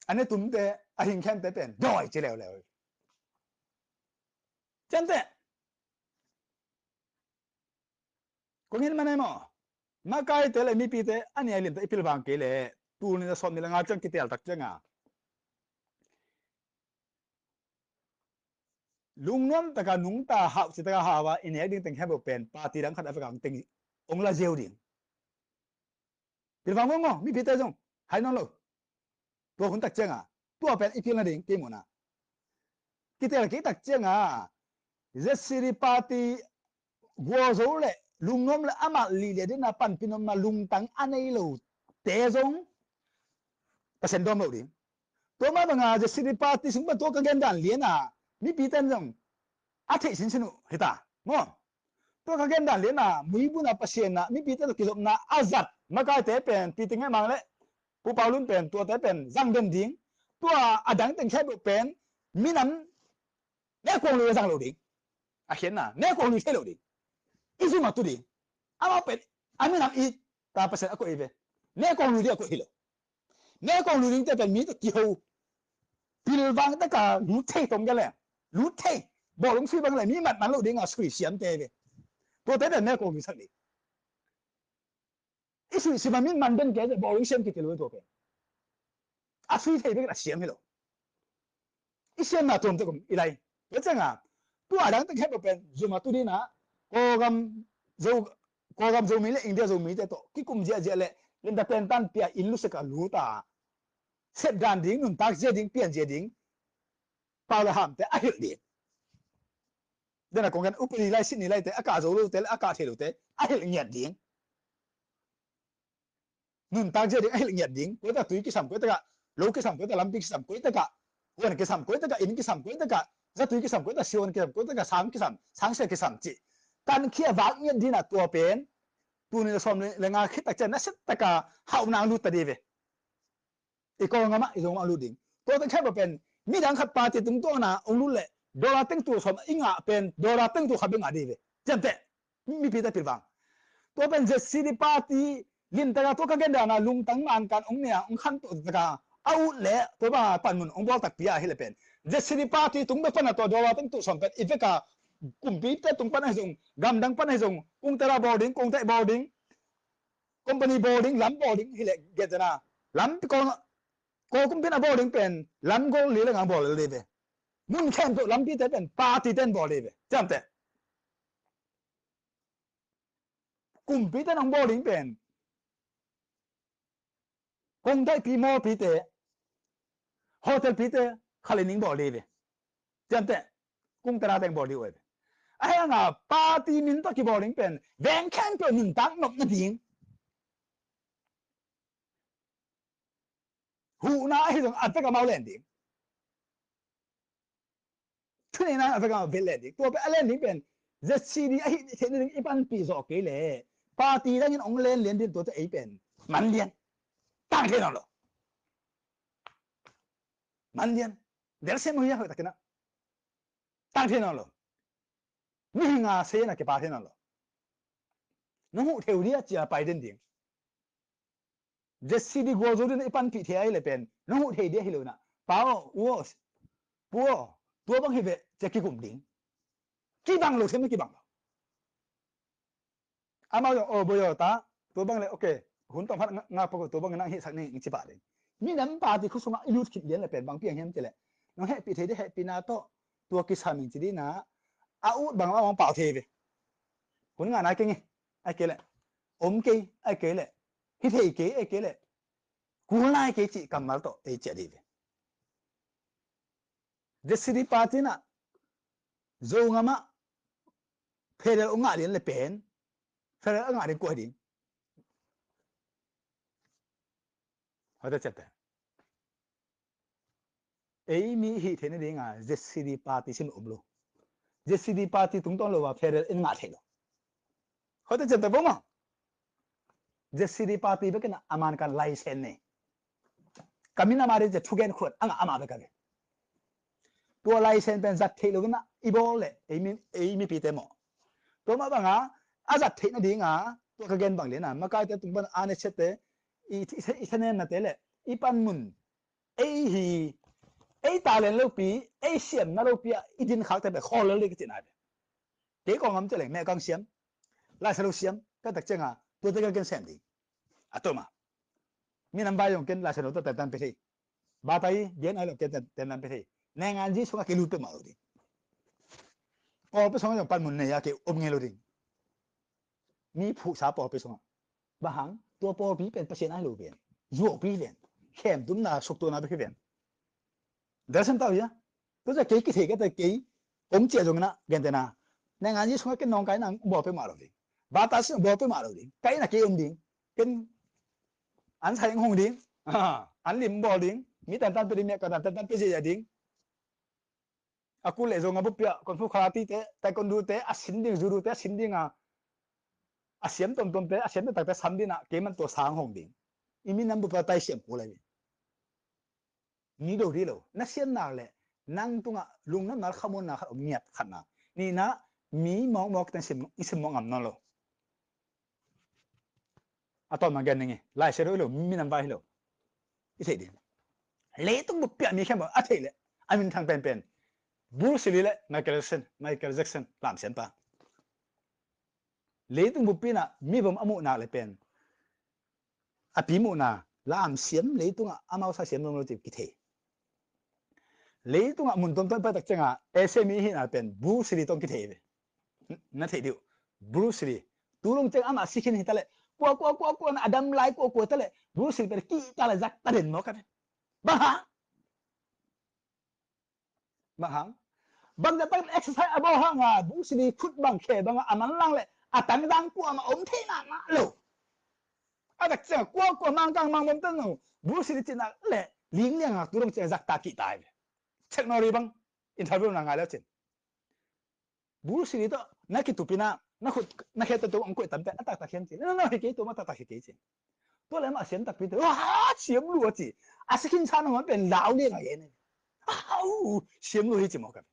A ne tumte, a hing khemte pen dawi ci leuleu. Ciamteh. Kong hin man ai maw? Makaite le mipite a nia limte i pilvang kei leh, tul nih le sawm nih le nga ciang kitel tak cianga lungnuam taka nungta hauh ci taka hau a i nek ding teng khempeuh pen party dang khat a vekang teng ong la ziau ding. Pilvang maw, mipite zong hai nawn lo. Tua hun tak cianga tua pen i pilna ding kei muhna. Kitel kei tak cianga Z C D party gualzo le lungnuam le amah lih le dina panpih nopna lungtang a nei lote zong Pasian dawm lo ding. Tua mah banga Z C D party sung pan tua ka gendan liana mipite in zong a theih sinsin uh hita maw? Tua ka gendan liana muibuna Pasian a mipite tawh kizopna a zat makaite pen Pi Ting Ngai Mang le Pu Pau Lun pen tuate pen zang den ding. Tua a dang teng khempeuh pen minam ne kong lui a zang lo ding. A khiatna ne kong lui thei lo ding. I zum a tu ding. Amau pen a minam i ta Pasian a koih hi ve. Ne kong lui ding a koih hi lo. Ne kong lui dingte pen mi tawh kiho. Pilvang taka lut thei tong ka leng, lut thei. Bawlung sui bang le mi mat man lo dinga sui siamte ve. Tuate pen ne kong lui sak ding. I sui sim a min man den kei te bawlung siam kikil lo tua pen. A sui thei bek a siam hi lo. I siamna tuamte kum i lai. Tua cianga tua dang teng khempeuh pen zum a tu dina Kawlgam Zo, Kawlgam Zomi le India Zomite tawh kikum ziahziah le lenda tentan pia inn luseka luta sep dan ding, nuntak zia ding, pian zia ding pau le hamte a hilh ding. Dena kong gen upadi lai, sitni laite, a kah zo lote le a kah thei lote a hilh ngiat ding. Nuntak zia ding a hilh ngiat ding. Koitakah tui kisam, koitakah lo kisam, koitakah lampi kisam, koitakah huan kisam, koitakah inn kisam, koitakah zatui kisam, koitakah sihuan kisam, koitakah sang kisam, sangsia kisam cih tankhia vak ngiat dina tua pen tuni le sawm le nga khit tak cian nasia taka hauhna ang lut ta ding ve. I Kawlgam ah i Zogam ah lut ding. Tua teng khempeuh pen midang khat party tungtawna ong lut leh dollar teng tul sawm i ngah pen dollar teng tul khat bek ngah ding ve. Ciamteh. Mipite pilvang. Tua pen Z C D party limtaka tua ka gendana lungtang mankan ong nia ong khantoh taka a ut leh tua banga panmun ong bawl takpi a hileh pen Z C D party tung bek pana tua dollar teng tul sawm pen i veka kumpite tung pan ahi zong, gamdang pan ahi zong, kungtera bawl ding, kungteh bawl ding, company bawl ding, lam bawl ding hileh gentena lampi kong ko kumpin a bawl ding pen lam gol li le ngang bawl li ve. Mun khempeuh lampite pen party ten bawl li ve. Ciamteh. Kumpite nang bawl ding pen kongtaihpi mawlpite, hotelpite khalin ning bawl li ve. Ciamteh. Kungtera teng bawl li uh ve. A hengah party min tawh kibawl ding pen veng khempeuh nuntak nop nading. Huhna ahi zong a vek amau len ding. Thuneihna a vek amau len ding. Tua pen a len ding pen Z C D ahi theihna ding i panpih zawh kei leh party dangin ong len lian ding tuate ei pen man lian. Tang thei nawn lo. Man lian. Delsiam uh hi a hoih takin ah. Tang thei nawn lo. Mihing a sei na kipa thei nawn lo. Nong huh thei uh dia cia pai den ding. Z C D gualzo ding i panpih thei a hileh pen nong huh thei dia hi lo na. Pa aw, u aw, pu aw, tua bang hi ve cia kikum ding. Kibang lo, sem na kibang lo. Amau zong aw boi aw ta, tua bang le okay, hun tawm khat ngak pak uh, tua bang nang hihsak ning ci pah ding. Minam party khua sungah i lut khit lian le pen bang piang hiam cileh, nong hehpih thei dih hehpihna tawh tua kisam ing ci dihna a ut bang lamah pau thei ve. Hun ngah nai keng hi. Ai kei leh om kei, ai kei leh hi thei kei, ai kei leh kul nai kei cih kammal tawh ei ciah dih ve. Z C D party nah Zogam ah federal ong ngah lian le pen federal a ngah ding kua hi ding? Hote ciamteh. Ei mi hih theih nadinga Z C D party sim om lo. Z C D party tungtawn lo a federal in ngah thei lo. Hote ciamteh bo maw. Z C D party bekin a man kan license nei. Ka minam a ding cia thugen khuat a ngah ama bek a ve. Tua license pen zat theih lo in a i bawl le ei mi, ei mipite maw. Tua mah banga a zat theih nadinga tua ka gen bang lian a makaite tung pan a ne siate i, i, i thanemnate le i panmun ei hi, ei talent lopi, ei siamna lopi ah i din khakte pen khawl lel ding ka cihna pen. Kei kawngam ciah leng mehkang siam, laisa lo siam ka tak cianga tuate ka ken sem ding. A toma minam vai zong ken laisa lo tawh tentan pe thei. Bata i gen ai lo ken ten, tentan pe thei. Nengan ji sungah kei lut peuhmah lo ding. Pawlpi sungah zong panmun nei a kei om ngei lo ding. Mi phuhsa pawlpi sungah. Bang hang tua pawlpi pen Pasian ai lo pen, zuaupi pen, khemtumna suktuana bek hi pen. Dal sem tau hia. Tua cia kei kithei kate kei om ciah zongin a gentena. Nengan ji sungah ken nawngkaina bawl peuhmah lo ding. Bata sungah bawl peuhmah lo ding. Kaina kei om ding. Ken an sai hong ding. An lim bawl ding. Mi tantan pe ding, mi a ka tantan pe zia ding. A kul leh zong a buppi ah kung fu karate te, taekwondo te a sin ding, judo te a sin ding a, a siam tomtom te a siam taktak te sam ding a kei man tua sang hong ding. I minam buppi ah tai siam kul lai. Ni do dih lo na siam nak leh nang tungah lungdamna khamuanna khat om ngiat khatna. Nihna mi mawkmawk te i sim mawk ngam nawn lo. A tawm nang gen ning i laisia do hi lo, minam vai hi lo. I theih ding. Leitung buppi ah mi khempeuh a theih leh a minthang penpen Bruce Lee le Michael Jackson, Michael Jackson lamsiampa. Leitung buppi in a mi vom a muhnak le pen a pi muhna lamsiam leitungah amau sa siam lom lo cih kithei. Leitungah mun tomtom i pai tak cianga Asia mi hihna pen Bruce Lee tawh kithei ve. Na theih dih uh. Bruce Lee tu lung ciang amah sikhin hi ta leh kua kua kua kua na a dam lai kua kua ta leh Bruce Lee pen kihta le zak ta den mawk a ve. Bang hang? Bang hang? Bang zat bang exercise a bawl hanga Bruce Lee khut bang khe banga a manlang leh a tangdang kuamah om thei mahmah lo. A tak cianga kua kua mangkang mangbom tan lo Bruce Lee cihna leh linglianga tu lung ciang zak ta kihta hi ve. Check naw ri bang interview na ngai leu cin. Bruce Lee tawh na kitupina na khut na khete tu ang kuih tamte a taktak hiam ci. Na na hi kei tu ma taktak hi kei ci. Tua le amah siam takpi te a siam lua ci. A sikhin sa na ngon pen lau liang a gen. Au siam lua hi ci mawk a ve.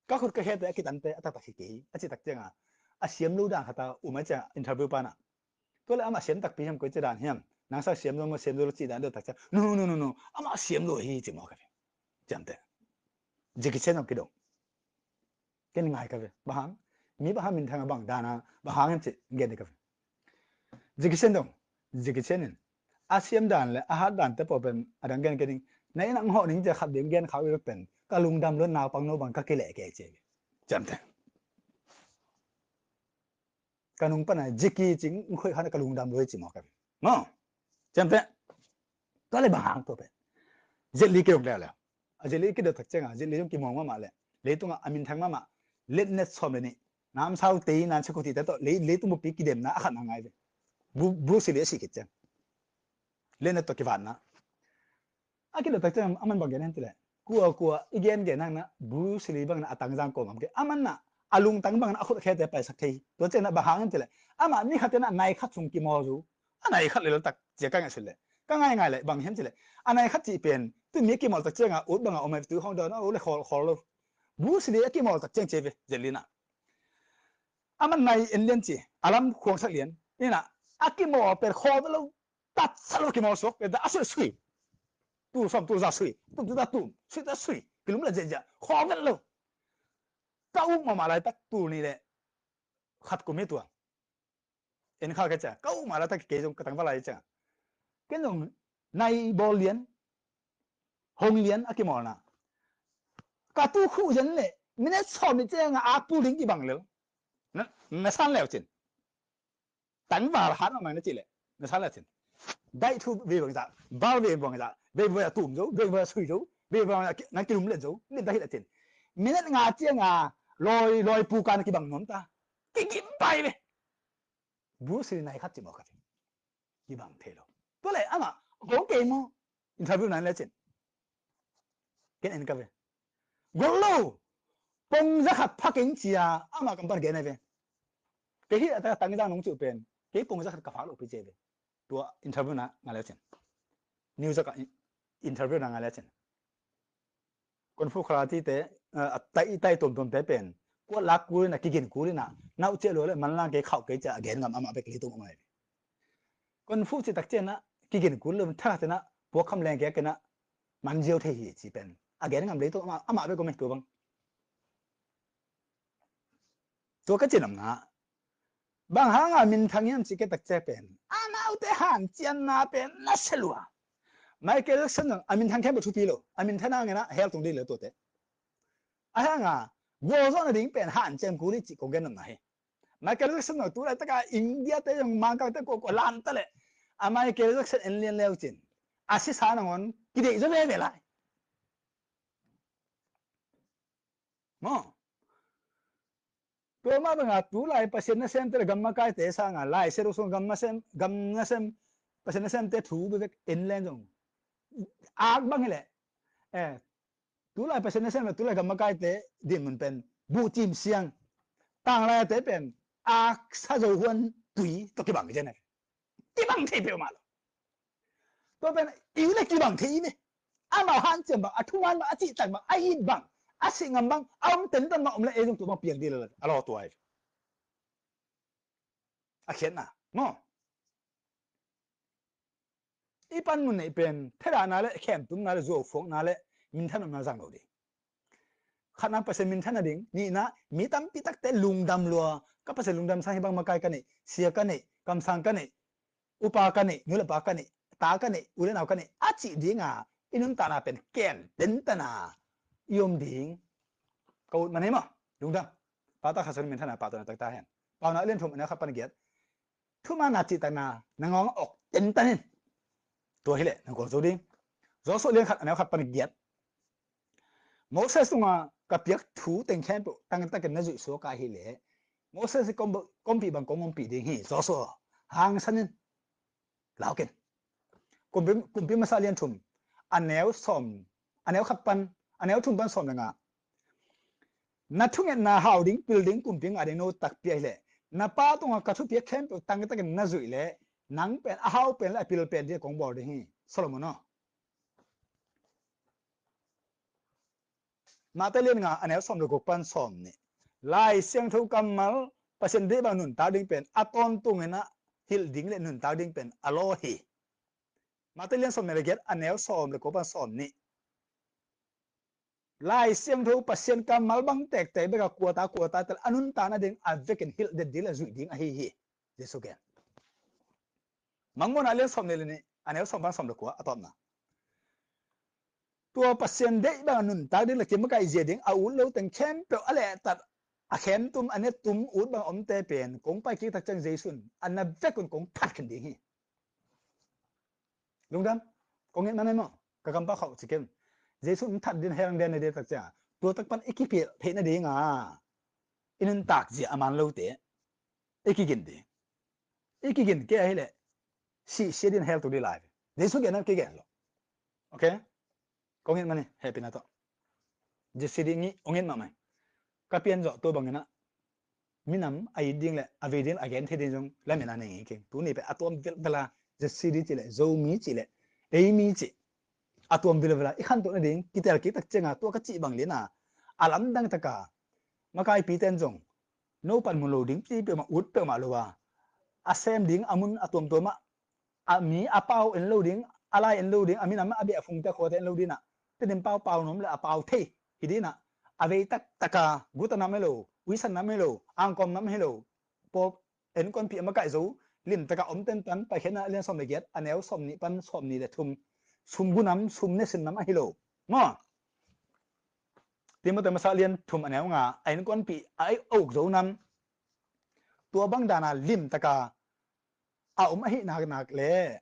Ka khut ka khete a kitante a taktak hi kei a ci tak cianga a siam lua dan khata um a cianga interview pana. Tua le amah siam takpi hiam koi ci dan hiam? Nang sa siam zo maw siam zo lo ci dan deuh tak ciang no no no no amah siam lua hi ci mawk a ve. Ciamteh. Jackie Chan zong kidong. Ken ngai ka ve. Bang hang? Mi bang hang minthang a bang dana bang hang in ci gen dih ka ve. Jackie Chan dong. Jackie Chan in a siam dan le a hat dan te pawl pen a dang gen ke ding. Na inn ah hong hawh ning cia khat ding gen khak ve pen ka lungdam lo naupang no bang ka kileh ke ci. Ciamteh. Ka nung pana Jackie cing khoih khan ka lungdam lo hi ci mawk a ve. Maw. Ciamteh. Tua le bang hang tua pen Jet Li kidok leuleu. A Jet Li kidok tak cianga Jet Li zong kimawng mahmah le leitungah a minthang mahmah letnet sawm le nih namsau tei nan sekuti te tawh leitung buppi kidemna a khatna ngai ve. Bruce Lee a sih khit ciang letnet tawh kivanna. A kidok tak ciang aman bang gen hen ti le kua kua i gen gen hangna Bruce Lee bangna a tangzang kawm am ke aman na a lungtang bangna a khut a khete paisak thei. Tua ciangna bang hang hen ti le amah ni khat tena nai khat sung kimawl zu. A nai khat le lo tak cia ka ngaihsut le ka ngaingai le bang hiam ci le a nai khat cih pen tun mi a kimawl tak cianga ut banga om ai tu hong dawn a u le khawl khawl lo. Bruce Lee a kimawl tak ciang cia ve Jet Li na. Aman nai en lian ci a lam khuangsak lian ina a kimawl pen khawl ve lo. Tatsa lo kimawl suak pen ta a sui sui. Tu sawm tu za sui tum tu ta tum sui ta sui kilum la ziahziah khawl ve lo. Ka uk mahmah laitak tul ni le khat kum hi tua. En kha ka cia ka uh mah la tak kei zong ka tangval lai cia. Ken zong nai bawl lian, hong lian a kimawlna. Ka tu khuh zen le minute sawm ni cianga a pul ding kibang lel. Na, na san leu cin. Tangval han a mai na ci le na san leu cin. Daih thu ve bang za, bal ve bang za, ve bang za tum zo, ve bang za sui zo, ve bang za na kilum le zo, ni ta hi le cin. Minute nga cianga loi, loi pu kan kibang nuam ta. Ki, ki bai ve. Bruce Lee nai khat ci mawk khat. Kibang thei lo. Tua le amah, ko kei maw? Interview nan le cin. Ken en ka ve. Gol lo. Pong za khat pha keng cia amah kam pan gen ai ve. Kei hi a ta tang za nong ciu pen. Kei pong za khat ka phak lo pi cia ve. Tua interview na nga le cin. News ka in-, interview na nga le cin. Kung fu karate te, eh, a tai, tai tuamtuam te pen. Kuat lak kul ina, kigin kul ina, nau cia lua le, man lang kei khauh kei cia, a gen ngam amah bek li tung amah. Kung fu ci tak cia na, kigin kul le, tha te na, puak kham leng kei ke na, man ziau thei hi ci pen. A gen ngam li tung amah, amah bek ko me tua bang. Tua ka ci nam na. Bang hanga minthang hiam ci ke tak cia pen. A naute hanciamna pen na se lua. Michael Jackson zong a minthang khempeuh thupi lo. A minthang a ngena hell tung ding lo tuate. A hanga gualzawhna ding pen hanciam kul hi ci kong gen nopna hi. Michael Jackson zong tu laitaka India te zong Mangkang te ko ko lam ta le. A Michael Jackson en lian leu cin. A sisa nangawn kideih zaw veve lai. Maw. Tua mah banga tulai Pasian nasemte le gam makaite sanga Lai Siangtho sung gam nasem, gam nasem, Pasian nasemte thu bevek en len zong ak bang hileh. Eh, tulai Pasian nasem le tulai gam makaite dinmun pen buhcim siang, tanglaite pen ak sa zo huan tui tawh kibang hi cian eh. Kibang thei peuhmah lo. Tua pen i le kibang thei i ve. Amau hanciam bang, a thuman bang, a cihtak bang, a it bang, a sih ngam bang, a om tentan bang om le ei zong tua bang piang dih le a law tua hi. A khiatna maw. I panmun neih pen thedahna le khemtumna le zuaufuakna le minthan omna zang lo dih. Khatna Pasian minthan nading, nihna mi tampi takte lungdam lua, ka Pasian lungdam sang hi bang makai ka neih, sia ka neih, kamsang ka neih, upa ka neih, nu le pa ka neih, ta ka neih, u le nau ka neih, a cih dinga i nuntakna pen ken tentana i om ding ka ut man hi maw. Lungdam. Pata kha soni minthanna pah tawh na takta hen. Paunak lian thum a neu khat pan giat. Thumanna cihtakna na ngawng a awk tentan in. Tua hileh na gual zo ding. Joshua lian khat a neu khat pan giat. Moses tunga ka piak thu teng khempeuh tangtakin na zuih suak a hileh Moses i kom, kompih bang kong ompih ding hi. Joshua hangsan in. Lau ken. Kumpi, Kumpi Masa lian thum a neu sawm, a neu khat pan, a neu thum pan sawm le nga. Na thungetna hau ding, pil ding, kumpi ngah ding no takpi ahileh na pa tunga ka thupiak khempeuh tangtakin na zuih leh nang pen a hau pen le a pil pen ding kong bawl ding hi. Solomon aw. Mate lian nga a neu sawm le guk pan sawm nih. Lai Siangtho kammal Pasian deih bang nuntak ding pen a tawntungin a hilh ding le nuntak ding pen a law hi. Mate lian sawm le giat a neu sawm le guk pan sawm nih. Lai Siangtho Pasian kammal bang tektek bek a kuata kuata tel a nuntak nading a vekin hilh det ding le zuih ding ahi hi. Jesu gen. Mangmuhna lian sawm le nih a neu sawm pan sawm le kua a tawpna. Tua Pasian deih bang a nuntak ding le kimakaih zia ding a ut lo teng khempeuh a lehtat a khem tum a net tum ut bang a omte pen kong pai kik tak ciang Jesu in a na vekun kong phat khin ding hi. Lungdam. Kong it man ai maw. Ka kampau khauh ci kem. Jesu in that din hell den na ding tak ciang tua tak pan i kipil theih nadinga i nuntak zia a man lote i kigin ding. I kigin kei ahileh sih sia din hell tu dih lai. Jesu gen nan kigen lo. Ok. Kong it mani hehpihna tawh. J C D ngi ong it mahmah. Ka pian zawh tua bangin ah minam a it ding le a vei ding le a gen thei ding zong lamen a nei ngi keng. Tuni pen a tuam velvela J C D ci le Zomi ci le eimi ci a tuam velvela i khantoh nading kitel kik tak cianga tua ka cih bang liana a lamdang taka makaipi ten zong no panmun lo ding pi peuhmah ut peuhmah lo a a sem ding a mun a tuamtuamah a mi a pau en lo ding, a lai en lo ding, a minam a beh a phungte a khuate en lo ding ah. Tedim pau pau nuam le a pau thei hi ding ah. A vei tak taka guta nam hi lo, uisan nam hi lo, angkawm nam hi lo. Pawl en kon pi a makaih zo, limtaka om tentan, Paikhiatna lian sawm le giat, a neu sawm nih pan sawm nih le thum, sum gunam, sum ne sin nam ahi lo. Maw? Timoti masa lian thum a neu nga, a innkuanpih a ei uk zo nam, tua bang dana limtaka a om ahi naknak le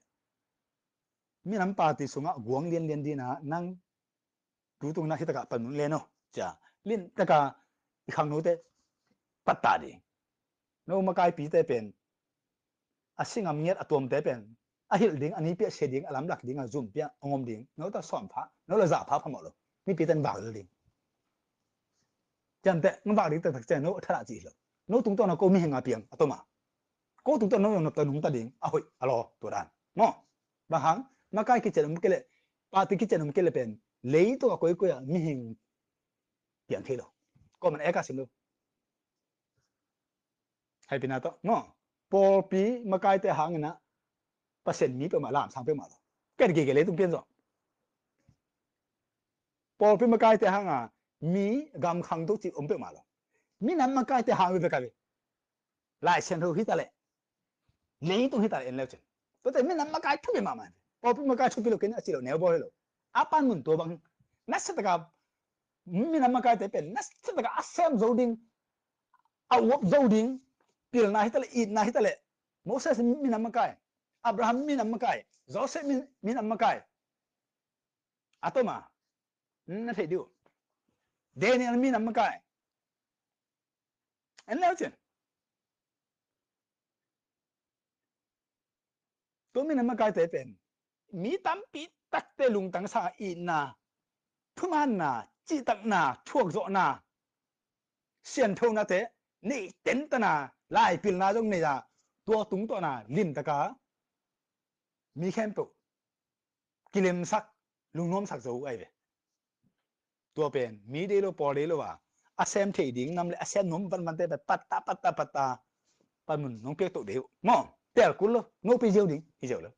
minam party sungah guang lianlian dina nang tu tungna hitakah pan mun len aw. Cia, limtaka i khangnote patta ding. No makaipite pen a singam ngiat a tuamte pen a hilh ding, a nipi a sia ding, a lamlak ding, a zumpi a ngom ding. No ta sawm pha, no la zah pha phamawh lo. Mipite in vak lel ding. Ciamteh, no vak ding taktak ciang no a thadah cih lo. No tungtawn a ko mihing a piang a toma. Ko tungtawn no nopta nungta ding a hoih a law tua dan. Maw? Bang hang, makai kician om kei leh, party kician om kei leh pen, leitung a koikoi a mihing piang thei lo. Ko man eka sim lo. Haipina tawh maw? Pawlpi makaite hangin ah Pasian mi peuhmah lamsang peuhmah lo. Ken gige leitung pian zawh. Pawlpi makaite hanga mi gamkhang to cih om peuhmah lo. Minam makaite hang veve ka ve. Lai Siangtho hita leh, leitung hita leh en leu cin. Tuate minam makai thupi mahmah. Pawlpi makai thupi lo ken a ci lo, neu bawl hi lo. A panmun tua bang, nasia taka minam makaite pen nasia taka a sem zo ding, a uap zo ding, pilna hita leh, itna hita leh, Moses minam makai, Abraham minam makai, Joseph min, minam makai. A toma, na thei diu. Daniel minam makai. En leu cin. Tua minam makaite pen mi tampi takte lungtang sanga itna, thumanna, cihtakna, thuakzawhna, sianthonate nei tentana, laipilna zong nei a, tua tungtawna limtaka mi khempeuh kilemsak, lungnuamsak zo uh ahi ve. Tua pen mi dei lo, pawl dei lo a, a sem thei ding nam le a sem nuam vanvante pen patta, patta, patta, panmun nong piak toh dei uh. Maw, tel kul lo, nopi ziau ding hi ziau lo.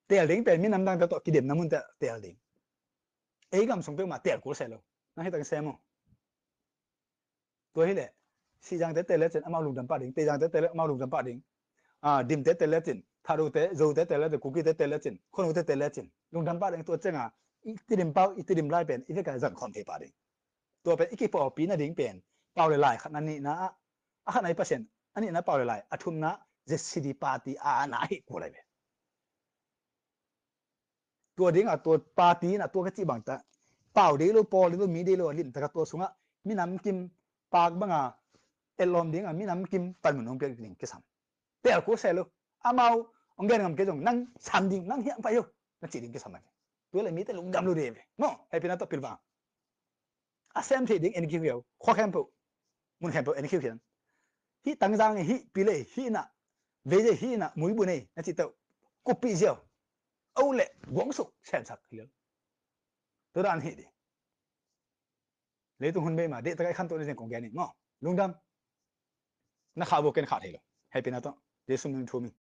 Tel ding pen minam dangte tawh kidemna munte tel ding. Ei gam sung peuhmah tel kul se lo. Nang hi tang sem uh. Tua hileh Sihzangte tel lecin amau lungdam pah ding, Teizangte tel amau lungdam pah ding. Ah, Dimte tel lecin, Thadote, Zote tel lecin, Kukite tel lecin, Khonote tel lecin lungdam pah ding. Tua cianga i Tedim pau, i Tedim lai pen i veka zangkhawm thei pah ding. Tua pen i kipawlpi nading pen pau le lai khatna, nihna ah, a khatna i Pasian, a nihna pau le lai, a thumna Z C D party a na hi kul lai ve. Tua dinga tua party na tua ka cih bangta pau dei lo, pawl dei lo, mi dei lo a limtaka tua sungah minam kim pak banga etlawm dinga minam kim panmun hong piak ding kisam. Tel kul se lo. Amau hong gen ngam kei zong nang sam ding, nang hiang pai lo na cih ding kisam. Tua le mite lungdam lo dei ve. Maw, haipina tawh pilvang. A sem thei ding en khiukhiau, khua khempeuh, mun khempeuh en khiukhiau. Hih Tangzang ei, hih Pile ei, hih na Veije ei, hih na Muibu ei na cih teuh kuppih ziau. Au le guangsuk semsak hi lel. Tua dan hi ding. Leitung hun bei ma dehtaka i khantoh ni zeng kong gen in maw. Lungdam. Na khah bo ken khah thei lo. Haipina tawh Jesu min thum in.